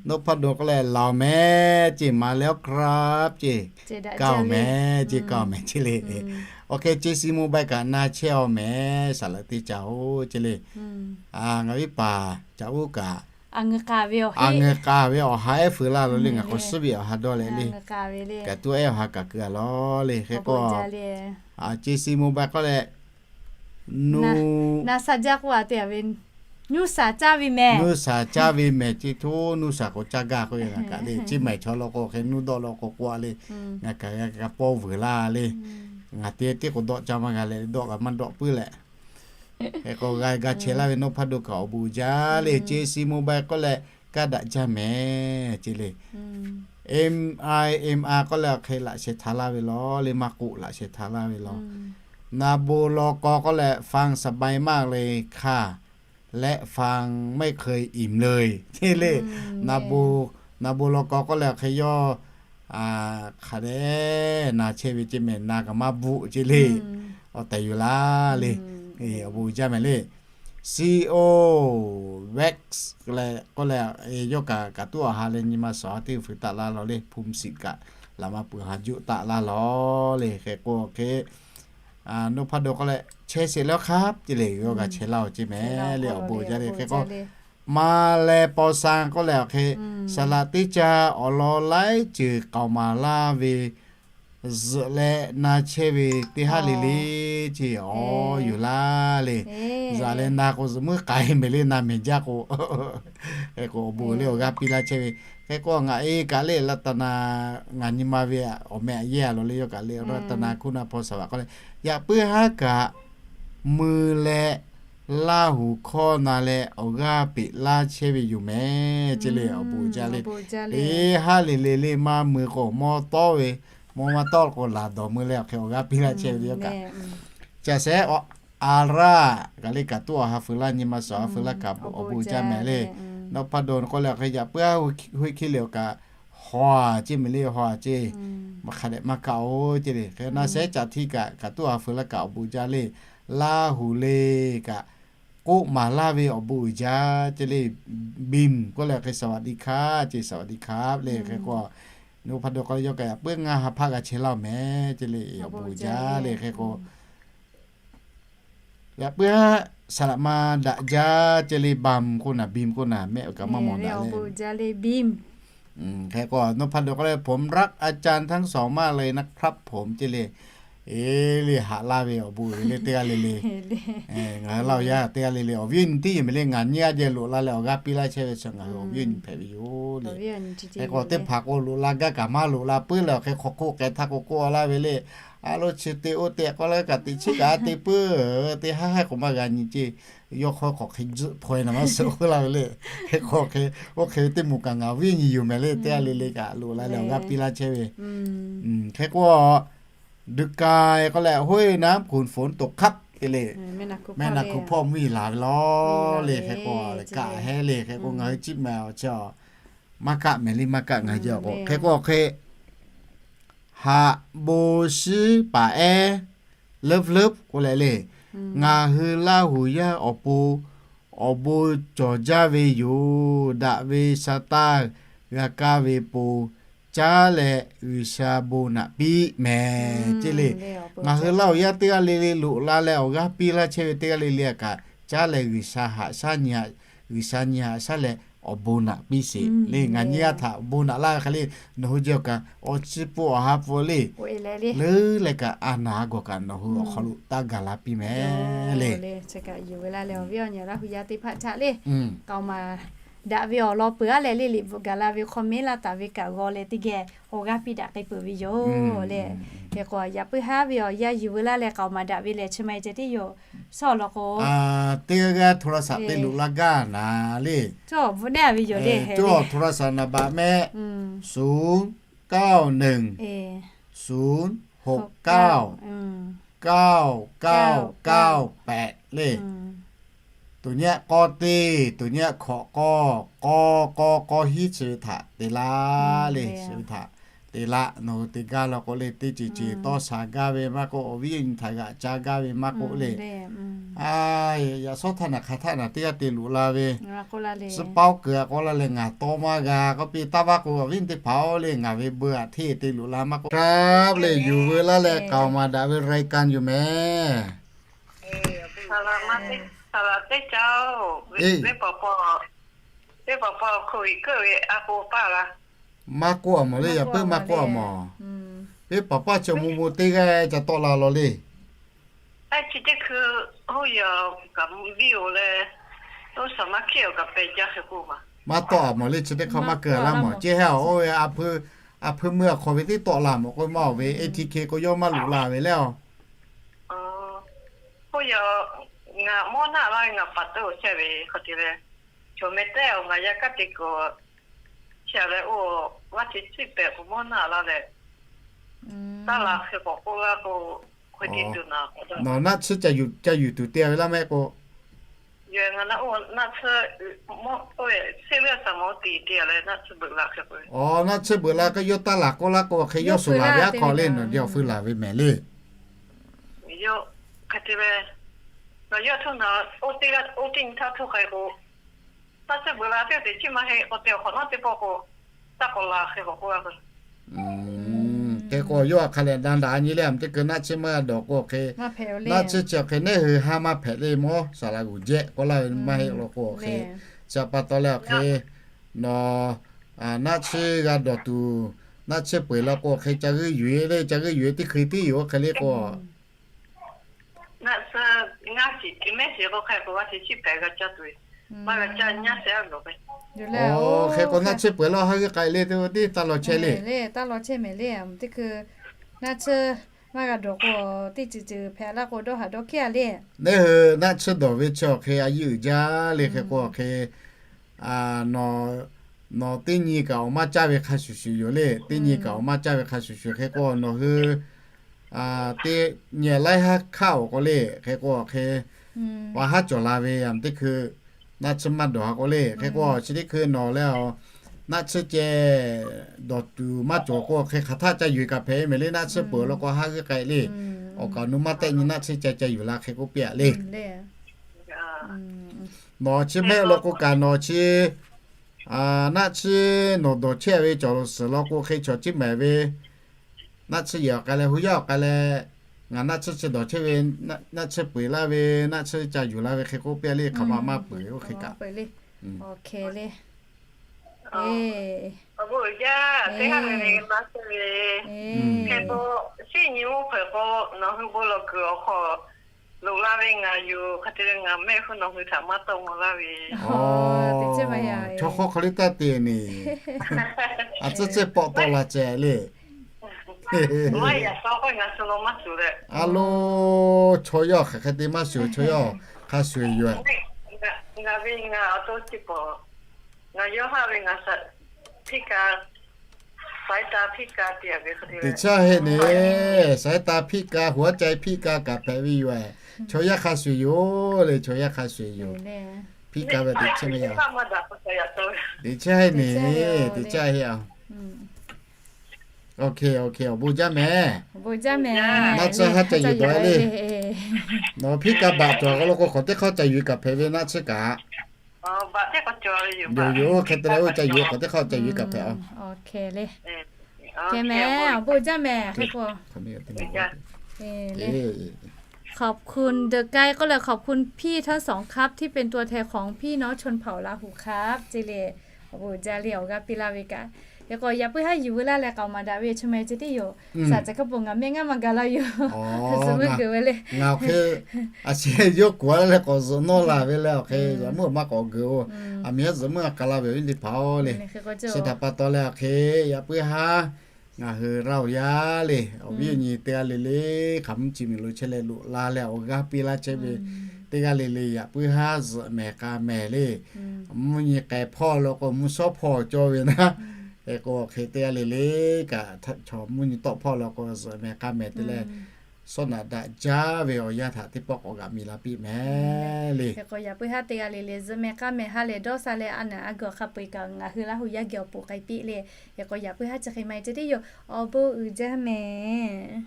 Noˉ hpaˇ do k'oˆ leh laˬ mehˍ ceˇ, maˍ leh awˉ ครับ ceˇ, kaˇ oˬ mehˍ ceˇ, kaˇ oˬ mehˍ ceˇ le. Oˇ hk'e ceˇ si mobile kaꞈ na chehˇ aw mehˍ, saˍ laꞈ teˇ caˬ oˬ ceˇ le. Ngaˬ viˉ paˍ caꞈ uˉ kaꞈ a ngeuˍ k'a ve awˬ ha ehˉ feu laˇ lo le. Ngaˬ k'o suhˉ ve awˬ ha dawˇ leh le, kaꞈ tuˉ ehˉ awˬ ha kaꞈ keu a lawˬ le. Hk'e k'o ceˇ si mobile k'oˆ leh, nuˇ, na sa jaˇ k'oˆ a te a ve, nuˇ saˍ caˇ ve mehˍ, nuˇ saˍ caˇ ve mehˍ ceˇ. Hto nuˇ saˍ k'o caˇ gaˇ k'oˆ ve ngaˬ kaꞈ le. Ceˇ mehˍ chaw law k'o hk'e nuˇ dawˆ law k'o k'oˆ a le. Ngaˬ kaꞈ g'a pawˇ vuiˬ laˇ le. Ngaˬ te tiˉ k'o dawˆ caˇ maˇ g'a leh, dawˆ kaꞈ maˇ dawˆ puiˉ leh. Hk'e k'o g'a g'a chehˇ laˇ ve Noˉ hpaˇ do kaꞈ awˬ bon jaˇ le. Ceˇ si mobile k'oˆ leh kaˇ daꞈ jaˇ mehˍ ceˇ le. M I M I k'oˆ leh awˬ hk'e laꞈ sheh htaꞈ laˇ ve lawˬ le, maˇ k'oˆ laꞈ sheh htaꞈ laˇ ve lawˬ. Naˍ bon law kaw k'oˆ leh ฟังสบายมากเลยค่ะ และฟังไม่เคยอิ่มเลย ce le. Naˍ bon law kaw k'oˆ leh awˬ hk'e yawˇ hk'a dehꞈ na chehˇ ve ce mehˍ, na kaꞈ maˇ bvuhꞈ ce le. Awˬ tehˬ yuˬ laˇ le. Awˬ bon uiˍ jaˇ mehˍ le. C O Wax leh k'oˆ leh, yawˇ kaꞈ kaꞈ tuˉ awˬ ha leh nyi ma sawˍ ha teˇ fuiˍ taˆ laˇ lawˬ le. ภูมิสิทธิ์ kaꞈ laꞈ ma peuˬ ha juˆ taˆ laˇ lawˬ le. Hk'e k'o hk'e นพดล k'oˆ leh chehˇ sheˍ laˇ hk'aˇ ce le, yawˇ g'a chehˇ laˇ-oˬ ce mehˍ le. Awˬ bon jaˇ le. Hk'e k'o ma leh paw san k'oˆ leh awˬ hk'e saˍ laꞈ teˇ ca awˬ lawn laiˉ ceuˬ k'aoˍ maˍ laˇ ve zuhꞈ leh na chehˇ ve teˇ haˉ le le ce, awˬ yuˬ laˇ le. Zuhꞈ leh na k'o zuhꞈ muiˉ k'ai mehˍ le, na mehˍ jaˇ k'o. Hk'e k'o awˬ bon le awˬ g'aˇ piˇ laˇ chehˇ ve. Hk'e k'o ngaˬ e kaꞈ le รัตนา, ngaˬ nyi ma ve awˬ meh aꞈ yehˇ a lawˬ le, yawˇ kaꞈ le รัตนา คุณพรสวัสดิ์ k'oˆ leh, yaꞈ puiˉ haˉ kaꞈ mui leh Laˇ huˍ hkawˇ na leh awˬ g'aˇ peꞈ laˇ chehˇ ve yoˬ mehˍ ce le. Awˬ bon jaˇ le. Teˇ haˉ le le le maˇ mui k'o mawˇ tawˉ ve, mawˇ maˇ tawˉ k'o laˬ dawˬ mui leh awˬ hk'e awˬ g'aˇ piˇ laˇ chehˇ ve yoˬ kaꞈ. Ca shehˍ a raˇ kaꞈ le kaꞈ tuˉ awˬ ha fuiˍ laˇ nyi ma sawˍ ha fuiˍ laˇ kaꞈ awˬ bon jaˇ mehˍ le. นพดล k'oˆ leh awˬ hk'e yaꞈ puiˉ haˉ huiˉ hkiˇ le awˬ kaꞈ haw a ce mehˍ le, haw a ce. Maˇ hk'a dehꞈ maˇ kaˆ-oˬ ce le. Hk'e na shehˍ ca htiˇ kaꞈ kaꞈ tuˉ awˬ ha fuiˍ laˇ kaꞈ awˬ bon jaˇ le. Laˇ huˍ le kaꞈ k'oˆ maˍ laˇ ve awˬ bon uiˍ jaˇ ce le. บีม k'oˆ leh hk'e สวัสดีค่ะ ce, สวัสดีค่ะ le. Hk'e k'o นพดล k'oˆ leh yawˇ kaꞈ yaꞈ puiˉ ngaˇ ha hpaˆ g'a chehˇ laˇ-oˬ mehˍ ce le. Awˬ bon jaˇ le. Hk'e k'o yaꞈ puiˉ haˉ saˍ laꞈ ma daꞈ jaˇ ce le. บีม k'oˆ naˍ, บีม k'oˆ naˍ, mehˆ kaꞈ maˇ mawˬ daꞈ le. Hk'e k'o นพดล k'oˆ leh ผมรักอาจารย์ทั้งสองมากเลยนะครับผม ce le. E le haꞈ laˇ ve awˬ bon uiˍ le teˇ g'aˇ le le. Ngaˬ hui Laˇ huˍ yaˇ teˇ g'aˇ le le awˬ viˉ awˬ nyi tiˉ yoˬ mehˍ le. Ngaˬ nyi a jeh loꞈ la leh awˬ g'aˇ piˇ laˇ chehˇ ve chaw ngaˬ hui awˬ viˉ awˬ nyi hpehꞈ ve yoˬ le. Hk'e k'o teˇ hpaˍ k'o loꞈ la gaˇ kaꞈ maˇ loꞈ la puiˉ leh awˬ hk'e hk'aw hk'oˆ k'ai htaˇ k'o k'oˆ laˇ ve le. A lo chi te oˇ te k'oˆ laˇ kaꞈ teꞈ chiˉ kaꞈ a te puiˉ, teˇ haˉ haˉ k'awꞈ maˇ g'a nyi ce. Yawˇ hk'aw k'awꞈ hk'e zuhˆ hpaw-e naˍ maˇ suh k'oˆ laˇ ve le. Hk'e k'o hk'e, oˇ hk'e ve teˇ moˍ kaꞈ ngaˬ awˬ viˉ awˬ nyi yoˬ mehˍ le. Teˇ g'aˇ le le kaꞈ loꞈ la leh awˬ g'aˇ piˇ laˇ chehˇ ve. Hk'e k'o ดูกา k'oˆ leh ห้วยน้ำขุ่นฝนตกครับ te le. Mehˆ naˍ hkuˇ hpawˇ mvuhˇ yeˬ laˬ ve lawˬ le. Hk'e k'o kaꞈ hehˉ le. Hk'e k'o ngaˬ hui ciˉ mehˍ awˬ chi maˇ kaˆ mehˍ le, maˇ kaˆ ngaˬ hui jaˇ k'o. Hk'e k'o hk'e haꞈ bon shiˉ paˍ ehˉ leuˉ leuˉ k'oˆ leh le. Ngaˬ hui Laˇ huˍ yaˇ awˬ pon awˬ bon cawˬ jaˇ ve yoˬ. Daꞈ ve sha taˇ g'a kaˇ ve pon caˉ leh G'uiˬsha bon naꞈ piˇ mehˍ ce le. Ngaˬ hui Laˇ huˍ yaˇ teˇ g'aˇ le le loꞈ la leh awˬ g'aˇ piˇ laˇ chehˇ ve teˇ g'aˇ le le kaꞈ caˉ leh G'uiˬsha haꞈ shaˉ nyi, G'uiˬsha nyi haꞈ shaˉ leh awˬ bon naꞈ piˇ sheˍ le. Ngaˬ nyi a htaꞈ bon naꞈ laˇ ve hk'e le, nawˬ hui jeh awˬ kaꞈ awˬ chi pun awˬ ha pun le leuˉ leh kaꞈ a naˍ a gawˬ kaꞈ nawˬ hui awˬ hk'aw lo taˇ gaˬ la piˇ mehˍ le. Kaꞈ yuˬ ve laˇ leh awˬ viˉ awˬ nyi Laˇ huˍ yaˇ teˇ hpaˍ htaꞈ le k'aoˍ maˍ daꞈ ve awˬ lawn peuˬ aˉ leh le liꞈ bvuhꞈ gaˬ la ve hk'aw mehˉ laˇ taˍ ve kaꞈ g'aw leh teˇ geh awˬ g'aˇ piˇ daꞈ k'ai peuˬ ve yoˬ le. Hk'e k'o yaꞈ puiˉ haˉ ve awˬ yaˇ yuˬ ve laˇ leh k'aoˍ maˍ daꞈ ve lehˬ chi ma e ceh tiˉ yoˬ. Shawˉ law k'o teˇ g'aˇ g'aˇ โทรศัพท์ te loꞈ la gaˇ naˍ le. Cawˇ bvuhꞈ neˉ ve yoˬ le. Cawˇ โทรศัพท์ naˍ baꞈ mehˆ ศูนย์เก้าหนึ่ง ศูนย์หกเก้า เก้าเก้าเก้าแปด le. Tuˍ nyi k'aw teˇ, tuˍ nyi hkawꞈ k'aw, k'aw k'aw k'aw hiˉ chi ve htaꞈ te laˇ le. Chi ve htaꞈ te laˇ. Nawˬ hui te gaˇ law k'o le, teˇ ceuˬ ceuˬ tawˇ sha gaˇ ve maˇ k'oˆ, awˬ viˉ awˬ nyi htaꞈ g'aꞈ ca gaˇ ve maˇ k'oˆ le. Yaꞈ shawˉ htaˇ naˬ hk'aˬ htaˇ naˬ teˇ g'aˇ te loꞈ la ve, suh paoˉ kuiˬ a k'aw laˇ leh ngaˬ tawˇ maˇ g'a k'oˆ piˇ taˇ vaˇ k'o, awˬ viˉ teˇ hpaˍ-oˬ le, ngaˬ ve beu aꞈ hteˇ te loꞈ la maˇ k'oˆ, hk'a le yuˬ veu laˇ leh k'aoˍ maˍ daꞈ ve รายการ yoˬ mehˍ. เอ๊ะ เอ๊ะ ปอปอ โควิด เกิด เอ๊ะ อาโปป้าล่ะ Maˇ k'oˆ a mawˬ le, yaꞈ puiˉ maˇ k'oˆ a mawˬ. Teˇ paˍ paˇ chi mvuh mvuh teˇ g'aˇ ca tawˆ la law le. Maˇ tawˆ a mawˬ le, chi teˇ hk'aˇ maˇ keu a laˇ mawˬ. Ceˇ heˆ a, oˇ ve a hpui meuˇ a hk'aw ve teˇ tawˆ la mawˬ k'oˆ maˇ oˬ ve, A T K k'o yawˇ maˇ loꞈ la ve le a. Oˇ, ngaˬ mawˇ naˆ laˇ ve ngaˬ paˍ tawˆ chehˇ ve hk'aw te le, chaw meh tehˇ awˬ ngaˬ yaˇ kaˉ te kuˬ, chi a leh oˇ, vaˇ te ciˉ pehꞈ k'o mawˇ naˆ laˇ leh, taˇ la hk'e k'awꞈ k'oˆ laˇ k'o, Nawˬ naˆ tsuhˇ ca yuˬ tuˬ te ve laˇ mehˆ k'o, aˬ, naˆ tsuhˇ beuꞈ la k'o yawˇ taˇ laˬ k'oˆ laˇ k'o, hk'e yawˇ suh laˬ ve aˉ hk'aw le, nawˬ jawˇ feu laˬ ve mehˍ le. Hk'e k'o, yawˇ a hk'a leh dan daꞈ nyi le, a teˇ keu naˆ tsuhˇ maˇ g'a dawˬ k'o hk'e, naˆ tsuhˇ chi awˬ hk'e neˇ hui ha maˇ hpehꞈ le mawˇ, saˍ laꞈ g'uˬ jehˆ k'oˆ laˇ ve maˇ heˆ law k'o hk'e, chi pa taw leh awˬ hk'e, nawˬ naˆ tsuhˇ g'a dawˬ tuˬ, naˆ tsuhˇ peuˬ law k'o hk'e ca g'uiˇ yuˬ e le, ca g'uiˇ yuˬ e teˇ hkui tiˉ yoˬ hk'e le k'o, hk'e k'o naˆ tsuhˇ peuˬ law haˉ g'uiˇ k'ai le, teˇ taˇ law chehˇ le. Naˆ tsuhˇ maˇ g'a dawˬ k'o, teˇ ceuˬ ceuˬ hpehꞈ laˇ k'o dawˇ haˍ dawˇ hkiˉ a le. Neˇ hui naˆ tsuhˇ dawˬ ve chi awˬ hk'e a yeˇ uiˍ jaˇ le hk'e k'o awˬ hk'e, nawˬ teˇ nyi kaꞈ awˬ maˇ caˇ ve hk'a shuˍ shuˍ yoˬ le. Teˇ nyi kaꞈ awˬ maˇ caˇ ve hk'a shuˍ shuˍ hk'e k'o nawˬ hui teˇ nyi laiˉ haˉ hkaˆ awˬ k'o le hk'e k'o awˬ hk'e, pa haˉ cawˬ la ve a teˇ hkui, naˆ tsuhˇ maˇ dawˬ ha k'o le hk'e k'o chi teˇ hkui nawˬ leh a, naˆ tsuhˇ ceh dawˬ tuˬ maˇ cawˬ k'o hk'e hk'aˬ htaˆ ca yuˬ kaꞈ hpehꞈ e mehˍ le. Naˆ tsuhˇ peuˬ law k'o haˉ g'uiˇ k'ai le, awˬ kaˍ awˬ nu maˇ tehˆ nyi naˆ tsuhˇ ca ca yuˬ la hk'e k'oˆ piˇ a le. Nawˬ chi mehˆ law k'o kaꞈ nawˬ chi naˆ tsuhˇ nawˬ dawˬ chehˇ ve cawˬ lo suhˍ law k'o hk'e chaw ciˉ mehˍ ve, naˆ tsuhˇ yehˬ awˬ k'ai leh hu yaˇ awˬ k'ai leh, ngaˬ naˆ tsuhˇ chi dawˬ chehˇ ve, naˆ tsuhˇ peuˬ laˇ ve, naˆ tsuhˇ ca yuˬ la ve hk'e k'oˆ piˇ a le. Hk'aˬ ma maˇ peuˬ oˇ hk'e kaꞈ, le, awˬ hk'e le, awˬ bon uiˍ jaˇ, teˇ haˉ le le maˇ tcuh ve, hk'e k'o, shiˉ nyi oˇ hpehꞈ k'o, nawˬ hui bon lawˬ kuiˬ awˬ hk'aw loꞈ la ve ngaˬ yoˬ. Hk'e te leh ngaˬ mehˆ hui nawˬ hui htaꞈ maˇ tawˆ maw laˇ ve, chaw hk'aw hk'aw liˇ taˇ te ne, a tcuhˉ tcuhˉ pawˆ tawˆ la ceh le. A lo, chaw yaˇ hk'aˬ hk'e te maˇ shuˍ, chaw yaˇ hk'a shuˍ yoˬ. Ngaˬ ve ngaˬ awˬ to chi pawˍ, ngaˬ yawˇ haˆ ve ngaˬ, พิการ สายตาพิการ te ve, teꞈ chiˉ heˆ ne, สายตาพิการ หัวใจพิการ kaꞈ hpehꞈ ve yoˬ. Chaw yaˇ hk'a shuˍ yoˬ le, chaw yaˇ hk'a shuˍ yoˬ. พิการ ve teꞈ chiˉ maˇ yaˇ, teꞈ chiˉ heˆ ne, teꞈ chiˉ heˆ a. Awˬ bon jaˇ mehˍ. Naˆ tsuhˇ haˉ ca yuˬ dawˬ le. Nawˬ พิการ baꞈ cawˬ k'o lo k'o hk'awꞈ teˇ hk'aˇ ca yuˬ kaꞈ hpehꞈ ve naˆ tsuhˇ kaꞈ, yoˬ yoˬ, hk'e te leh oˇ ca yuˬ hk'awꞈ teˇ hk'aˇ ca yuˬ kaꞈ hpehꞈ a. Awˬ bon jaˇ mehˍ. ขอบคุณเดอะไกด์ ก็เลยขอบคุณพี่ทั้งสองครับ ที่เป็นตัวแทนของพี่น้องชนเผ่าลาหูครับ ce le, awˬ bon jaˇ le awˬ g'aˇ piˇ laˇ ve kaꞈ. Hk'e k'o yaꞈ puiˉ haˉ yuˬ veu laˇ leh k'aoˍ maˍ daꞈ ve chaw meh ce tiˉ yoˬ. Saˍ ceh hk'a peuˬ ngaˬ meh ngaˇ maˇ gaˬ la yoˬ. Zuhꞈ meuˇ kuiˬ ve le. Ngaˬ awˬ hk'e a sheh yawˇ kuˬ a leh k'awꞈ zuhꞈ nawˇ la ve leh awˬ hk'e zuhꞈ meuˇ awˬ maˇ k'awꞈ geuꞈ oˬ. Aˬ miˍ yaˇ zuhꞈ meuˇ a kaˬ la ve awˬ viˉ teˇ hpaˍ-oˬ le. Chi htaꞈ pa taw leh awˬ hk'e yaꞈ puiˉ haˉ ngaˬ hui raˇ oˬ yaˇ le, awˬ viˉ awˬ nyi teˇ g'aˇ le le hk'aˬ mvuhˇ chi miˬ lo chehˇ leh loꞈ la leh awˬ g'aˇ piˇ laˇ chehˇ ve teˇ g'aˇ le le yaꞈ puiˉ haˉ zuhꞈ mehˍ k'a mehˍ le. Mvuhˇ nyi k'ai hpawˇ lo k'o mvuhˇ shawˉ hpawˇ cawˇ ve naˉ, hk'e k'o awˬ hk'e teˇ g'aˇ le le kaꞈ chaw mvuhˇ nyi tawˆ hpawˇ lo k'o zuhꞈ mehˍ k'a mehˍ te leh, sawˉ naꞈ daꞈ jaˇ ve awˬ yanˇ htaꞈ teˇ pawˆ k'awꞈ g'aꞈ mi la piˇ mehˍ le. Hk'e k'o yaꞈ puiˉ haˉ teˇ g'aˇ le le zuhꞈ mehˍ k'a mehˍ ha lehˬ dawˇ sha leh a naˬ a gawˬ hk'a peu-eˬ kaꞈ ngaˬ hui Laˇ hu yaˇ geh awˬ poˍ k'ai piˇ le. Hk'e k'o yaꞈ puiˉ haˉ chi hk'e maˇ heˆ ce tiˉ yoˬ. Awˬ bon uiˍ jaˇ mehˍ.